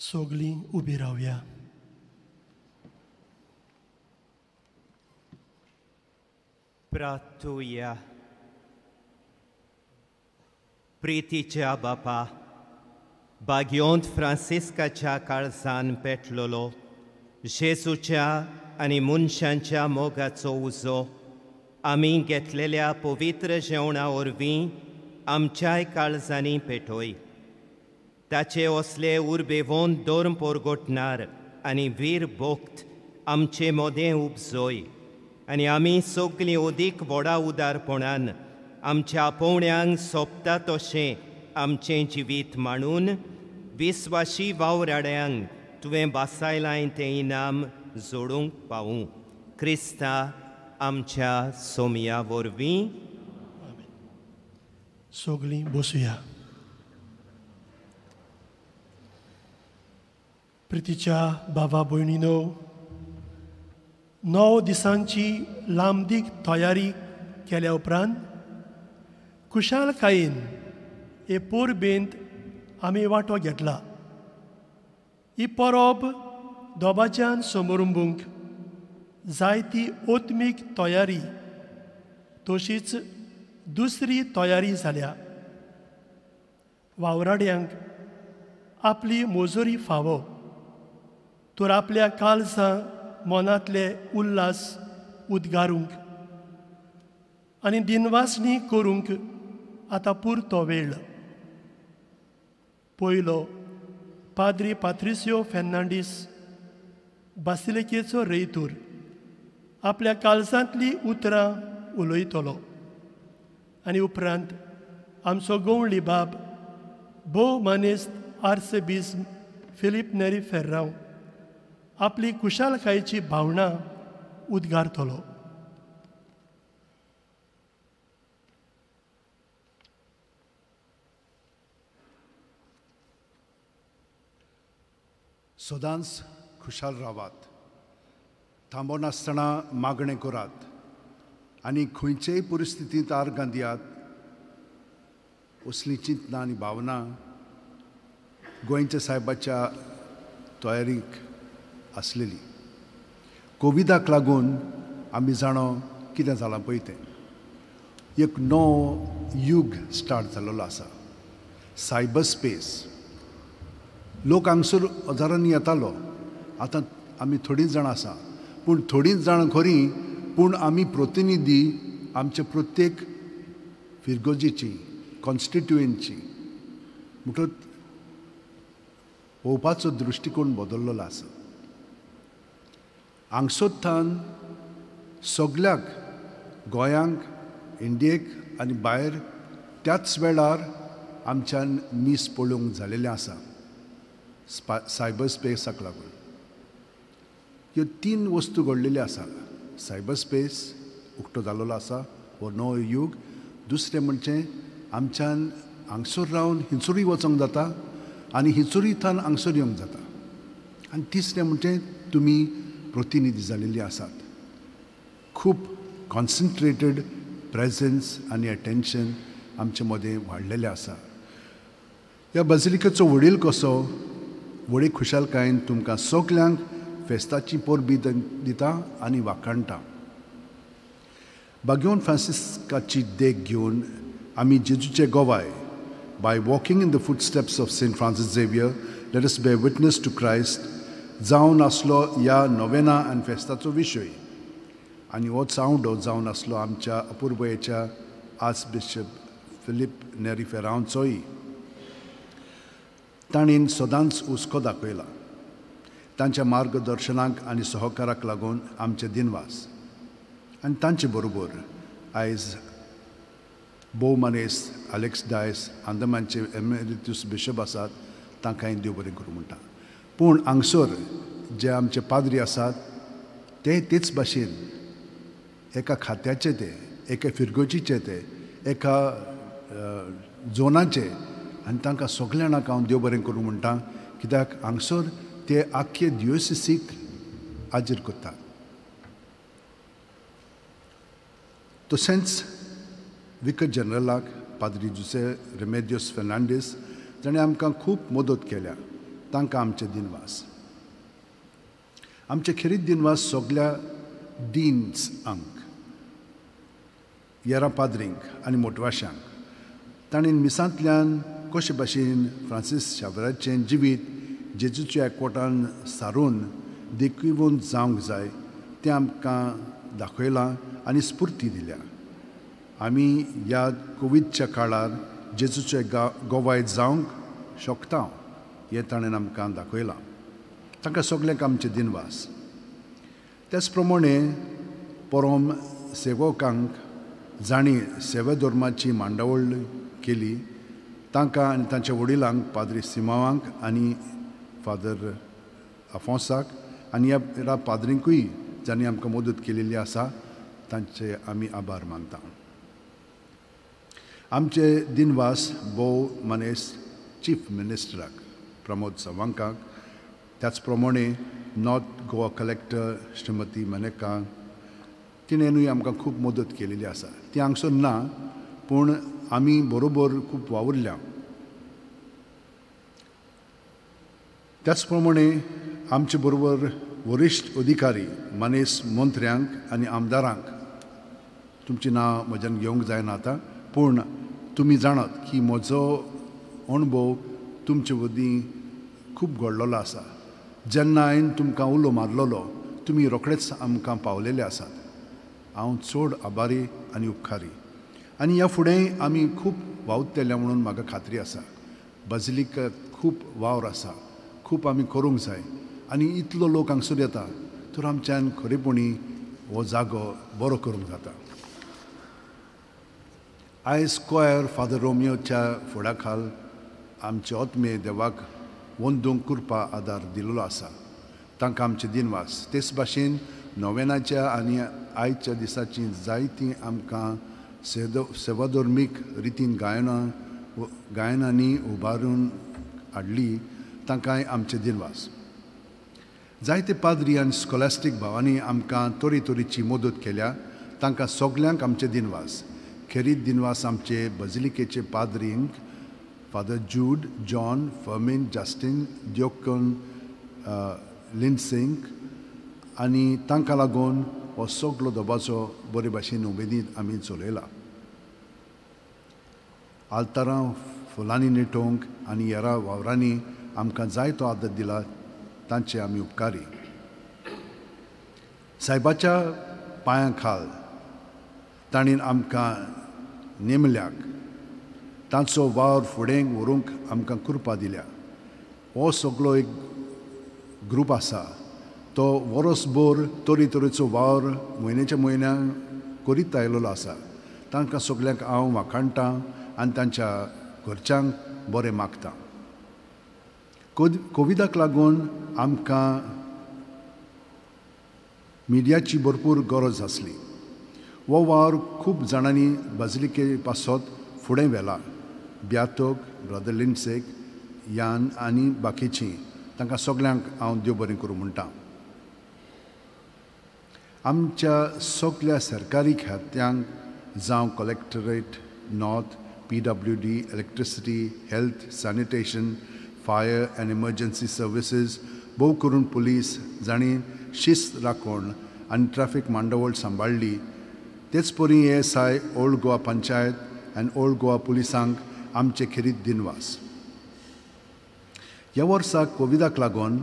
सगळीं उबी रावया. प्रार्थुया. प्रितीच्या बापा, बाग्योंत फ्रांसिस्काच्या काळजान पेटलेलो जेजूच्या आनी मनशांच्या मोगाचो उजो आमी घेतलेल्या पवित्र जेवणा वरवीं आमच्याय काळजांनी पेटोय. ताचे असले उर्बेवोन धर्म परगटणार आनी वीर भक्त आमचे मदें उपजोय आनी आमी सगळीं अदीक व्हडा उदारपणान आमच्या आपोवण्यांक सोंपता तशें आमचें जिवीत मांडून विस्वाशी वावराड्यांक तुवें बासायलां तें इनाम जोडूंक पावूं. क्रिस्ता आमच्या सोमया वरवीं. सगळीं बसुया. प्रितीच्या बाबा भयणीनो, 9 दिसांची लांबदीक तयारी केल्या उपरांत खुशालकायेन हे परबेंत आमी वांटो घेतला. ही परब दोबाच्यान समरुंबूंक जायती ओत्मीक तयारी तशीच दुसरी तयारी जाल्या. वावराड्यांक आपली मजुरी फावो तर आपल्या काळजां मनांतले उल्हास उद्गारूंक आनी दिनवासणी करूंक आतां पुरतो वेळ. पयलो पाद्री पात्रिसियो फेर्नांडीस बासिलिकेचो रेयतूर आपल्या काळजांतली उतरां उलयतलो आनी उपरांत आमचो गवळी बाब भोव मानेस्त आर्सेबिस्म फिलीप नेरी फेर्रांव आपली खुशालकायेची भावना उद्गारतलो. सदांच खुशाल रावात, थांबनासतना मागणें करात आनी खंयचेय परिस्थितींत आर्गां दियात. असलीं चिंतनां आनी भावना गोंयच्या सायबाच्या तयारीक आसलेली. कोविडाक लागून आमी जाणो कितें जालां पळय तें. एक नवो यूग स्टार्ट जाल्लो आसा, सायबर स्पेस. लोक हांगसर हजारांनी येतालो, आतां आमी थोडींच जाणां आसा, पूण थोडींच जाणां खरीं, पूण आमी प्रतिनिधी आमच्या प्रत्येक फिरगोजेची, कॉन्स्टिट्युएंटची. म्हणटकच पळोवपाचो दृश्टिकोण बदल्लेलो आसा. हांगसोत्थान सगल्याक, गोंयांक, इंडियेक आनी भायर त्याच वेळार आमच्यान मीस पळोवंक जालेलें आसा सायबर स्पेसाक लागून. ह्यो 3 वस्तू घडलेल्यो आसा. सायबर स्पेस उक्तो जाल्लो आसा हो नवो यूग. दुसरें म्हणजे आमच्यान हांगसर रावन हिंचुरी वचोंक जाता आनी हिंचुरी थावन हांगसर येवंक जाता. आनी तिसरें म्हणजे तुमी प्रतिनिधी जाल्लेली आसात. खूब कॉन्सन्ट्रेटेड प्रेजन्स आनी अटेन्शन आमचे मदें वाडलेलें आसा. ह्या बाजिलिकेचो वडील कसो व्हडी खुशालकायेन तुमकां सगल्यांक फेस्ताची परबी दिता आनी वाखाणटा. बाग्योन फ्रांसिस्काची देख घेवन आमी जेजूचे गोवाय. By walking in the footsteps of Saint Francis Xavier let us bear witness to Christ जावन आसलो ह्या नोवेना आनी फेस्ताचो विशय. आनी हो चावडो जावन आसलो आमच्या अपुर्बयेच्या आर्चबिशप फिलीप नेरी फेरांवचोय. ताणें सदांच हुस्को दाखयला. तांच्या मार्गदर्शनाक आनी सहकाराक लागून आमचे दिनवास. आनी तांचे बरोबर आयज भोव मानेस आलेक्स डायस अंदमानचे एमेरितूस बिशप आसात, तांकांय देव बरें करूं म्हणटा. पूण हांगसर जे आमचे पाद्री आसात ते तेच भाशेन एका खात्याचे, ते एका फिरगोजीचे, ते एका झोनाचे आनी तांकां सगल्या जाणांक हांव देव बरें करूं म्हणटा, कित्याक हांगसर ते आख्खे दियोसिसीक हाजीर करतात. तशेंच विकर जनरलाक पाद्री जुसे रेमेदियोस फेर्नांडीस जाणें आमकां खूब मदत केल्या, तांकां आमचे दिनवास. आमचे खेरीत दिनवास सगल्या डीन्सांक, येरा पाद्रींक आनी मोटवाशांक. ताणें मिसांतल्यान कशे भाशेन फ्रांसीस शावराचें जिवीत जेजूच्या एकवटान सारून देखीवन जावंक जाय तें आमकां दाखयलां आनी स्फुर्ती दिल्या. आमी ह्या कोविडच्या काळार जेजूचे गोवाय जावंक शकता हें ताणें आमकां दाखयलां. तांकां सगल्यांक आमचे दिनवास. त्याच प्रमाणे परम सेवकांक जांणी सेवा धर्माची मांडावळ केली तांकां आनी तांच्या वडिलांक पाद्री सिमावांक आनी फादर आफोंसाक आनी ह्या पाद्रींकूय जांणी आमकां मदत केलेली आसा तांचे आमी आभार मानता. आमचे दिनवास भोव मनेस चीफ मिनिस्टराक प्रमोद सावंकाक, त्याच प्रमाणे नॉर्थ गोवा कलेक्टर श्रीमती मनेका तिणेनूय आमकां खूब मदत केलेली आसा. ती हांगसर ना पूण आमी बरोबर खूब वावुरल्या. त्याच प्रमाणे आमचे बरोबर वरिश्ठ अधिकारी मानेस मंत्र्यांक आनी आमदारांक, तुमचीं नांव म्हज्यान घेवंक जायना आतां, पूण तुमी जाणात की म्हजो अणभव तुमचे वरवीं खूब घडलेलो आसा. जेन्ना हांवें तुमकां उलो मारलेलो तुमी रोखडेच आमकां पावलेले आसात. हांव चड आभारी आनी उपकारी आनी ह्या फुडें आमी खूब वावुरतले म्हणून म्हाका खात्री आसा. बाजिलीक खूब वावर आसा, खूब आमी करूंक जाय आनी इतलो लोक हांगसर येता तर आमच्यान खरेपणी हो जागो बरो करूंक जाता. आयज क्वायर फादर रोमियोच्या फुडाखाल आमचे आत्मे देवाक वंदूंक कृपा आदार दिल्लो आसा, तांकां आमचे दिनवास. तेच भाशेन नोवेनाच्या आनी आयच्या दिसाची जायतीं आमकां सेवाधर्मीक रितीन गायनांनी उबारून हाडली, तांकांय आमचे दिनवास. जायते पाद्री आनी स्कॉलास्टीक भावांनी आमकां तरेतरेची मदत केल्या, तांकां सगल्यांक आमचे दिनवास. खेरीत दिनवास आमचे बजिलिकेचे पाद्रींक Father Jude, John, Fermin, Justin, Diokon, लिन्सिंक आनी तांकां लागून हो सगलो दबाचो बरे भाशेन उमेदीन आमी चलयला. आल्तारां फुलांनी निटोवंक आनी हेरा वावरांनी आमकां जायतो आदर दिला, तांचे आमी उपकारी. सायबाच्या पांयां खाल ताणें आमकां नेमल्याक तांचो वावर फुडें व्हरूंक आमकां कृपा दिल्या. हो सगलो एक ग्रूप आसा तो वरसभर तरेतरेचो वावर म्हयन्याच्या म्हयन्याक करीत आयलेलो आसा. तांकां सगल्यांक हांव वाखाणटां आनी तांच्या घरच्यांक बरें मागता. कोविडाक लागून आमकां मिडियाची भरपूर गरज आसली. हो वावर खूब जाणांनी बाजिलिके पासत फुडें व्हेला. ब्यातोक, ब्रदर लिंडसेक, यान आनी बाकीचीं, तांकां सगल्यांक हांव देव बरें करूं म्हणटा. आमच्या सगल्या सरकारी खात्यांक जावं collectorate, north, PWD, electricity, health, sanitation, fire and emergency services, भोव करून पुलीस जांणी शिस्त राखण आनी ट्रॅफिक मांडावळ सांबाळ्ळी. तेच परी ASI, old Goa panchayat आनी ओल्ड गोवा पुलिसांक आमचे खेरीत दिनवास. ह्या वर्सा कोविडाक लागून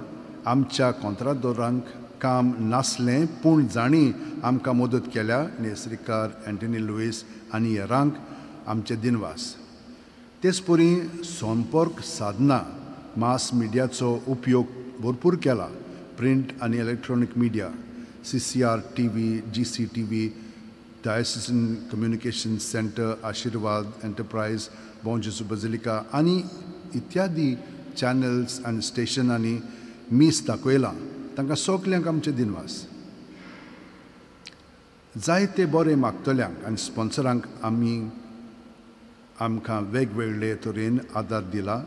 आमच्या कोंत्रादोरांक काम नासलें, पूण जांणी आमकां मदत केल्या, नेसरीकार, एंटनी लुईस आनी हेरांक आमचे दिनवास. तेच परी संपर्क साधना मास मिडियाचो उपयोग भरपूर केला. प्रिंट आनी electronic media, CCR TV, GCTV, diocesan communication centre, Ashirwad enterprise, Bom Jesus basilica आनी इत्यादी चॅनल्स आनी स्टेशनांनी मीस दाखयलां. तांकां सगल्यांक आमचे दिनवास. जायते बरे मागतल्यांक आनी स्पॉन्सरांक आमी आमकां वेगवेगळे तरेन आदार दिला.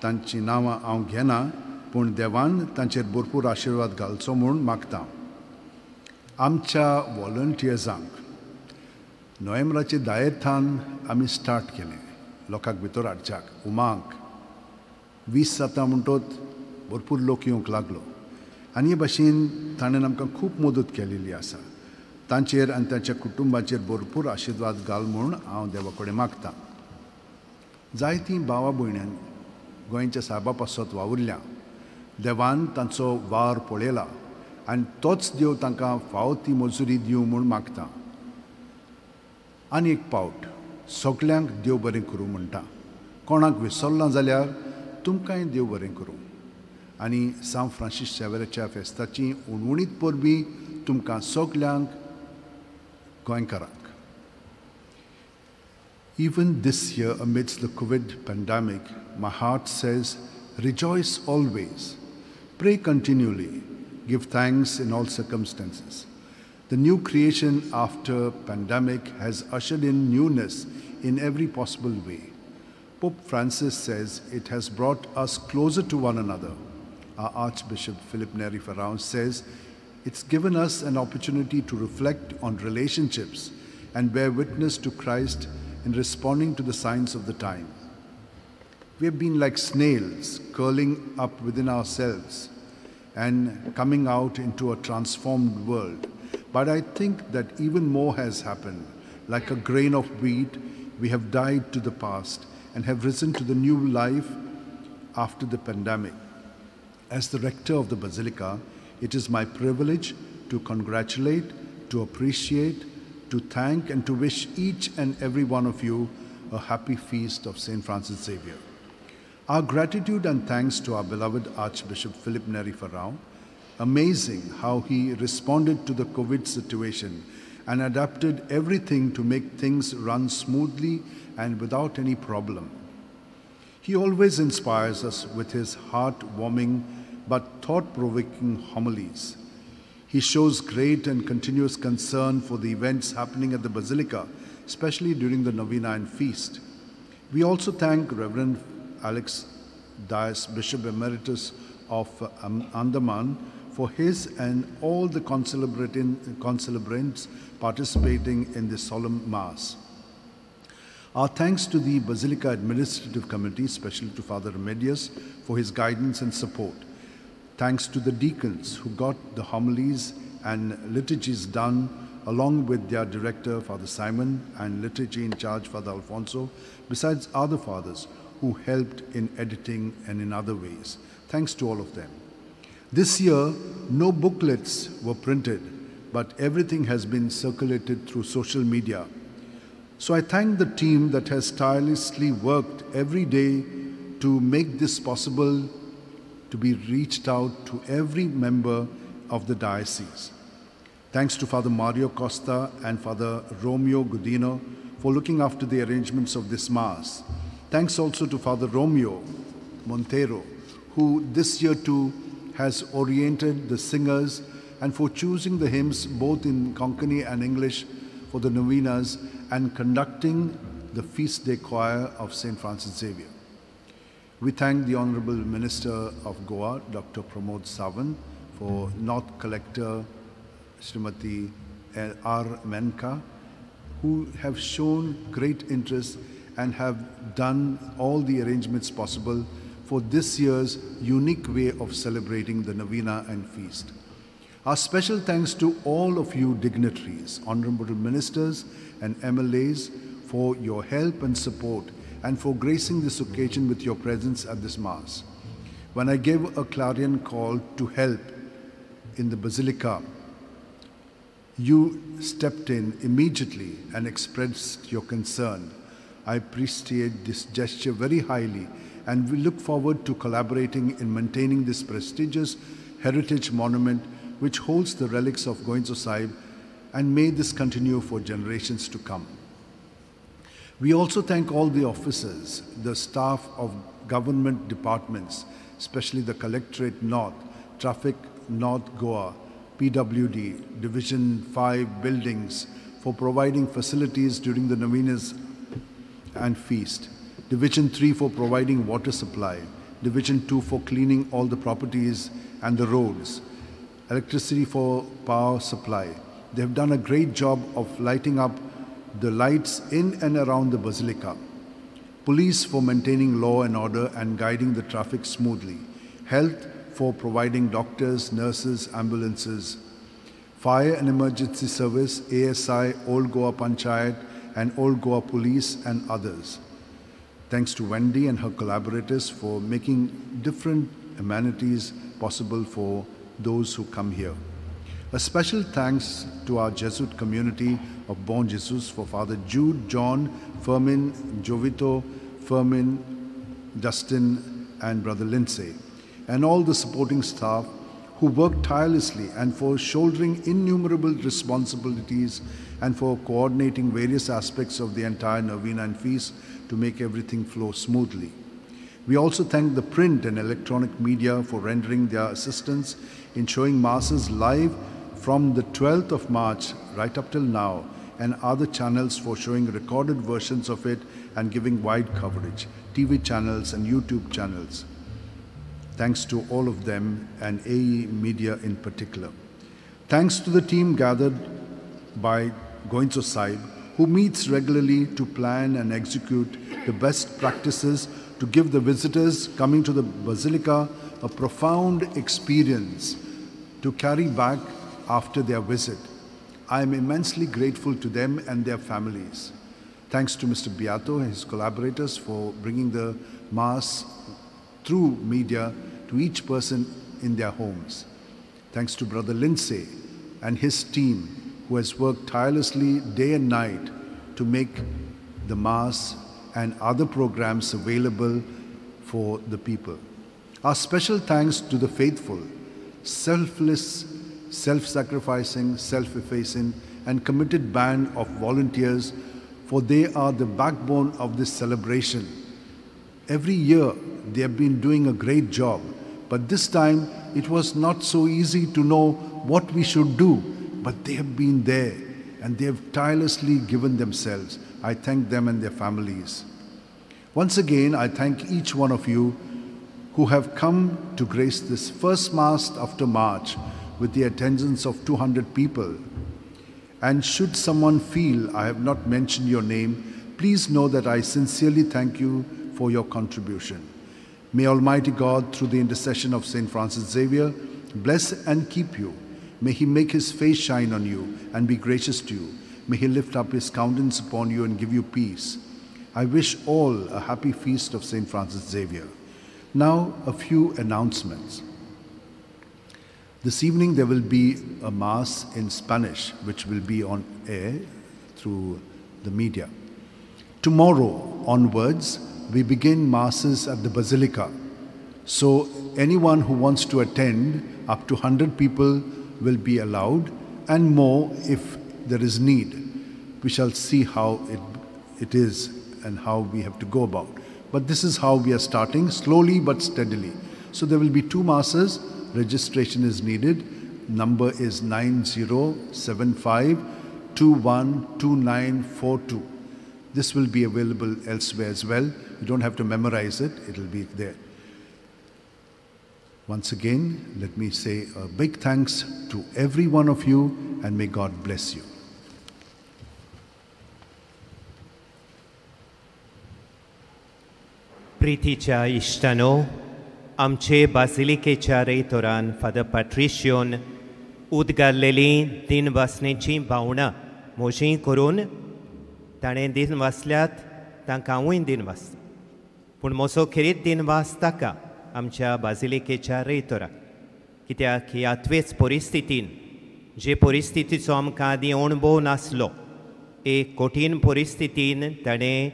तांचीं नांवां हांव घेना, पूण देवान तांचेर भरपूर आशिर्वाद घालचो म्हूण मागता. आमच्या वॉलंटियर्सांक नोव्हेंबराचे 10 आमी स्टार्ट केलें लोकांक भितर हाडच्याक. उमांक 20 जाता म्हणटोच भरपूर लोक येवंक लागलो आनी हे भाशेन ताणें आमकां खूब मदत केलेली आसा. तांचेर आनी तांच्या कुटुंबाचेर भरपूर आशिर्वाद घाल म्हूण हांव देवा कडेन मागता. जायतीं भावा भयण्यां गोंयच्या सायबा पासत वावुरल्या. देवान तांचो वावर पळयला आनी तोच देव तांकां फावो ती मजुरी दिवं म्हूण मागता. आनी एक पावट सगल्यांक देव बरें करूं म्हणटा. कोणाक विसरलां जाल्यार तुमकांय देव बरें करूं. आनी सांत फ्रांसीस शावेराच्या फेस्ताची उणउणीत परबीं तुमकां सगल्यांक गोंयकारांक. Even this year, amidst the COVID pandemic, my heart says, rejoice always, pray continually, give thanks in all circumstances. The new creation after pandemic has ushered in newness in every possible way. Pope Francis says it has brought us closer to one another. Our Archbishop Philip Neri Ferrao says it's given us an opportunity to reflect on relationships and bear witness to Christ in responding to the signs of the time. We have been like snails curling up within ourselves and coming out into a transformed world. But I think that even more has happened. Like a grain of wheat, we have died to the past and have risen to the new life after the pandemic. As the rector of the Basilica, it is my privilege to congratulate, to appreciate, to thank and to wish each and every one of you a happy feast of St. Francis Xavier. Our gratitude and thanks to our beloved Archbishop Philip Neri Ferrao. Amazing how he responded to the COVID situation and adapted everything to make things run smoothly and without any problem. He always inspires us with his heart-warming but thought-provoking homilies. He shows great and continuous concern for the events happening at the Basilica, especially during the Novena and Feast. We also thank Reverend Alex Dias, Bishop Emeritus of Andaman, for his and all the concelebrants participating in this solemn Mass. Our thanks to the Basilica Administrative Committee, especially to Father Remedios, for his guidance and support. Thanks to the deacons who got the homilies and liturgies done, along with their director, Father Simon, and liturgy in charge, Father Alfonso, besides other fathers who helped in editing and in other ways. Thanks to all of them. This year, no booklets were printed, but everything has been circulated through social media. So I thank the team that has tirelessly worked every day to make this possible, to be reached out to every member of the diocese. Thanks to Father Mario Costa and Father Romeo Gudino for looking after the arrangements of this Mass. Thanks also to Father Romeo Montero, who this year too has oriented the singers and for choosing the hymns both in Konkani and English for the novenas and conducting the feast day choir of St. Francis Xavier. We thank the Honorable Minister of Goa, Dr. Pramod Sawant, for North Collector Srimati R. Menka, who have shown great interest and have done all the arrangements possible for this year's unique way of celebrating the novena and feast. Our special thanks to all of you dignitaries, honorable ministers and MLAs for your help and support and for gracing this occasion with your presence at this Mass. When I gave a clarion call to help in the Basilica, you stepped in immediately and expressed your concern. I appreciate this gesture very highly, and we look forward to collaborating in maintaining this prestigious heritage monument which holds the relics of Goencho Sahib, and may this continue for generations to come. We also thank all the officers, the staff of government departments, especially the Collectorate North, Traffic North Goa, PWD, Division 5 buildings for providing facilities during the novenas and feast, Division 3 for providing water supply, Division 2 for cleaning all the properties and the roads, electricity for power supply. They have done a great job of lighting up the lights in and around the Basilica. Police for maintaining law and order and guiding the traffic smoothly. Health for providing doctors, nurses, ambulances. Fire and Emergency Service, ASI, Old Goa Panchayat, and Old Goa Police and others. Thanks to Wendy and her collaborators for making different amenities possible for those who come here. A special thanks to our Jesuit community of Bon Jesus for Father Jude, John, Fermin, Jovito, Fermin, Justin, and Brother Lindsay, and all the supporting staff who worked tirelessly and for shouldering innumerable responsibilities and for coordinating various aspects of the entire novena and feast to make everything flow smoothly. We also thank the print and electronic media for rendering their assistance in showing masses live from the 12th of March right up till now, and other channels for showing recorded versions of it and giving wide coverage, TV channels and YouTube channels. Thanks to all of them and AE Media in particular. Thanks to the team gathered by Goencho Sahib, who meets regularly to plan and execute the best practices to give the visitors coming to the Basilica a profound experience to carry back after their visit. I am immensely grateful to them and their families. Thanks to Mr. Beato and his collaborators for bringing the Mass through media to each person in their homes. Thanks to Brother Lindsay and his team, who has worked tirelessly day and night to make the Mass and other programs available for the people. Our special thanks to the faithful, selfless, self-sacrificing, self-effacing, and committed band of volunteers, for they are the backbone of this celebration. Every year they have been doing a great job, but this time it was not so easy to know what we should do, but they have been there and they have tirelessly given themselves. I thank them and their families. Once again, I thank each one of you who have come to grace this first Mass after March with the attendance of 200 people. And should someone feel I have not mentioned your name, please know that I sincerely thank you for your contribution. May Almighty God, through the intercession of St. Francis Xavier, bless and keep you. May he make his face shine on you and be gracious to you. May he lift up his countenance upon you and give you peace. I wish all a happy feast of St. Francis Xavier. Now, a few announcements. This evening there will be a Mass in Spanish, which will be on air through the media. Tomorrow onwards, we begin Masses at the Basilica. So anyone who wants to attend, up to 100 people will be allowed, and more if there is need. We shall see how it is and how we have to go about. But this is how we are starting, slowly but steadily. So there will be two Masses. Registration is needed. Number is 9075 212942. This will be available elsewhere as well. You don't have to memorize it, it'll be there. Once again, let me say a big thanks to every one of you, and may God bless you. प्रितीच्या इश्टानो, आमचे बासिलिकेच्या रेतोरान father पॅट्रिशियोन उदगारलेलीं दिनवासनेचीं भावनां म्हजीं करून ताणें दिनवासल्यात, तांकां हांवूय दिनवासता. पूण म्हजो खेरीत दिनवास ताका, आमच्या बासिलिकेच्या रेतोराक, कित्याक ह्या आतवेच परिस्थितीन, जे परिस्थितीचो आमकां आदीं अणभव नासलो, एक कठीण परिस्थितीन ताणें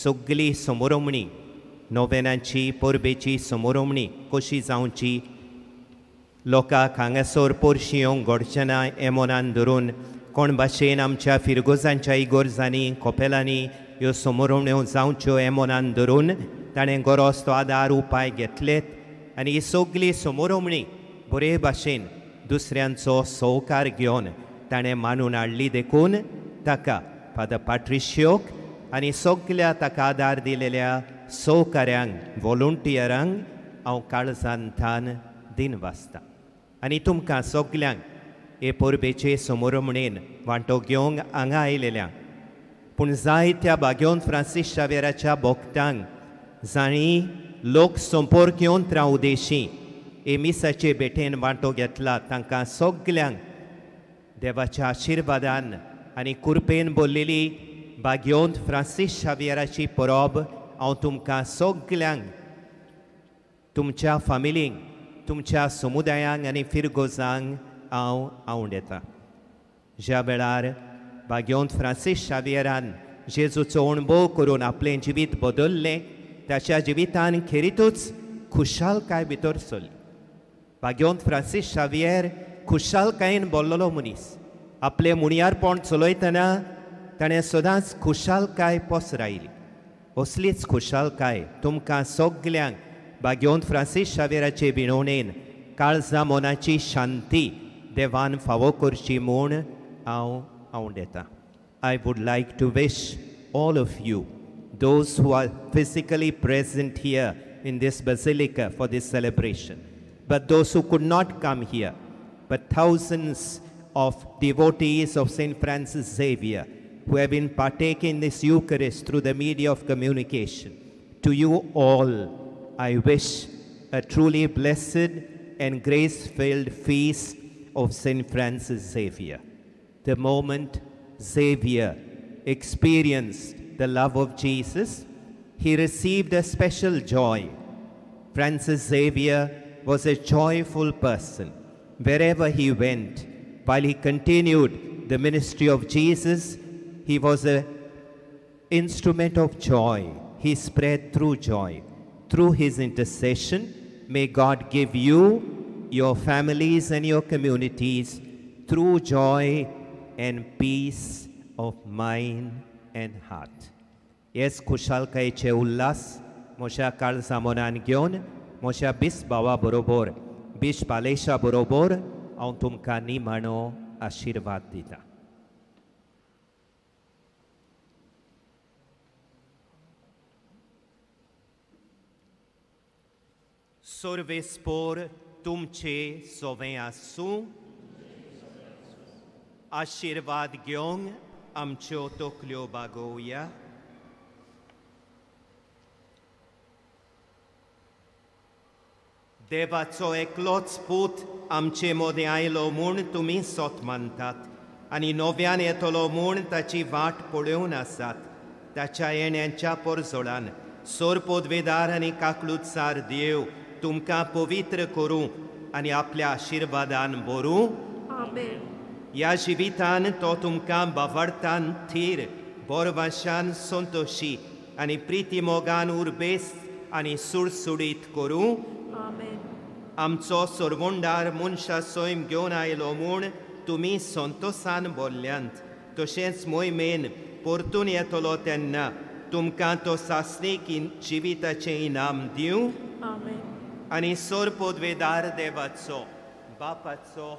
सगली समोरमणी, नोवेनाची परबेची समोरमणी कशी जावची, लोकांक हांगासर परशी येवंक घडचें ना हें मनान धरून कोण भाशेन आमच्या फिरगोजांच्या इगोर्जांनी कोपेलांनी ह्यो समोरमण्यो जावच्यो हें मनान धरून ताणें गरज तो आदार उपाय घेतलेत आनी ही सगली समोरमणी बरे भाशेन दुसऱ्यांचो सहकार घेवन ताणें मानून हाडली. देखून ताका फादर पॅट्रिशियोक आनी सगल्या ताका आदार दिलेल्या सहकाऱ्यांक, वॉलंटियरांक हांव काळजांतल्यान दिनवासता. आनी तुमकां सगल्यांक हे परबेचे समोरमणेन वांटो घेवंक हांगा आयलेल्यांक, पूण जायत्या बाग्योन फ्रांसीस शावेराच्या भक्तांक जांणी लोक संपर्क येवन उदेशी हे मिसाचे भेटेन वांटो घेतला, तांकां सगल्यांक देवाच्या आशिर्वादान आनी कुरपेन बोल्लेली बाग्योंत फ्रांसीस शावियराची परब हांव तुमकां सगल्यांक, तुमच्या फामिलींक, तुमच्या समुदायांक आनी फिरगोजांक हांव आवडटा. ज्या वेळार बाग्योंत फ्रांसीस शावियरान जेजूचो अणभव करून आपलें जिवीत बदल्लें, ताच्या जिवितान खेरीतूच खुशालकाय भितर सरली. बाग्योंत फ्रांसीस शावियर खुशालकायेन बोल्लोलो मनीस. आपलें मुणयारपण चलयतना ताणें सदांच खुशालकाय पसरायली. असलीच खुशालकाय तुमकां सगल्यांक बाग्योंत फ्रांसीस शावियराचे विणवणेन काळजा मनाची शांती देवान फावो करची म्हूण हांव आवडटा. I would like to wish all of you, those who are physically present here in this basilica for this celebration, but those who could not come here, but thousands of devotees of St. Francis Xavier who have been partaking this Eucharist through the media of communication, to you all, I wish a truly blessed and grace-filled feast of St. Francis Xavier. The moment Xavier experienced the love of Jesus, he received a special joy. Francis Xavier was a joyful person. Wherever he went, while he continued the ministry of Jesus, he was an instrument of joy. He spread through joy. Through his intercession, may God give you, your families and your communities, through joy and peace of mind and heart. Yes, खुशालकायेचे Ulhas म्हज्या काळजा मनान घेवन म्हज्या बीस भावा बरोबर, बीस पालेशा बरोबर हांव तुमकां निमाणो आशिर्वाद दिता. सर्वेस्पोर तुमचे सोवें आसूं. आशिर्वाद घेवंक आमच्यो तकल्यो बागोवया. देवाचो एकलोच पूत आमचे मदें आयलो म्हूण तुमी सोत मानतात आनी नव्यान येतलो म्हूण ताची वाट पळोवन आसात. ताच्या येण्याच्या परजोळान सोर पदवेदार आनी काकलुतसार देव तुमकां पवित्र करूं आनी आपल्या आशिर्वादान भरूं. ह्या जिवितान तो तुमकां बावडतान थीर बोरवाशान संतोशी आनी प्रिती मोगान उर्बेस आनी सुडसुडीत करूं. आमचो सरवंडार मनशा सैम घेवन आयलो म्हूण तुमी संतोसान बोल्ल्यांत, तशेंच मोहिमेन परतून येतलो तेन्ना तुमकां तो सासणीक जिविताचें इनाम दिवं. आनी सोर पदवेदार देवाचो, बापाचो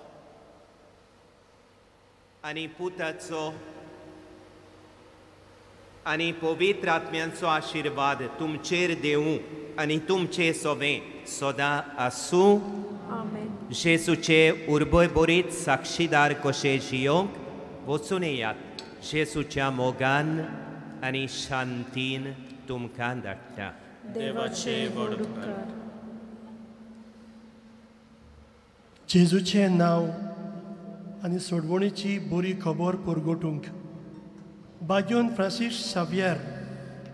आनी पुताचो आनी पवित्र आत्म्यांचो आशिर्वाद तुमचेर देवूं आनी तुमचे सोबें सदां आसूं. जेजूचे उर्बय बरीत साक्षीदार कशे जियोंक वचून येयात. जेजूच्या मोगान आनी शांतीन तुमकां धाडटा. देवाचे व्हड उपकार. जेजूचें नांव आनी सोडवणीची बरी खबर परगटूंक बाग्योन फ्रांसीस शावियर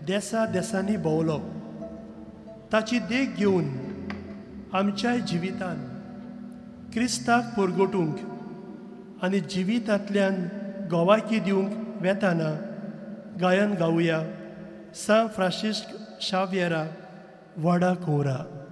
देसा देसांनी भोंवलो. ताची देख घेवन आमच्याय जिवितान क्रिस्ताक परगटूंक आनी जिवितांतल्यान गवायकी दिवंक वेताना गायन गावया सांत फ्रांसिस्क शावियरा वडा कोरा.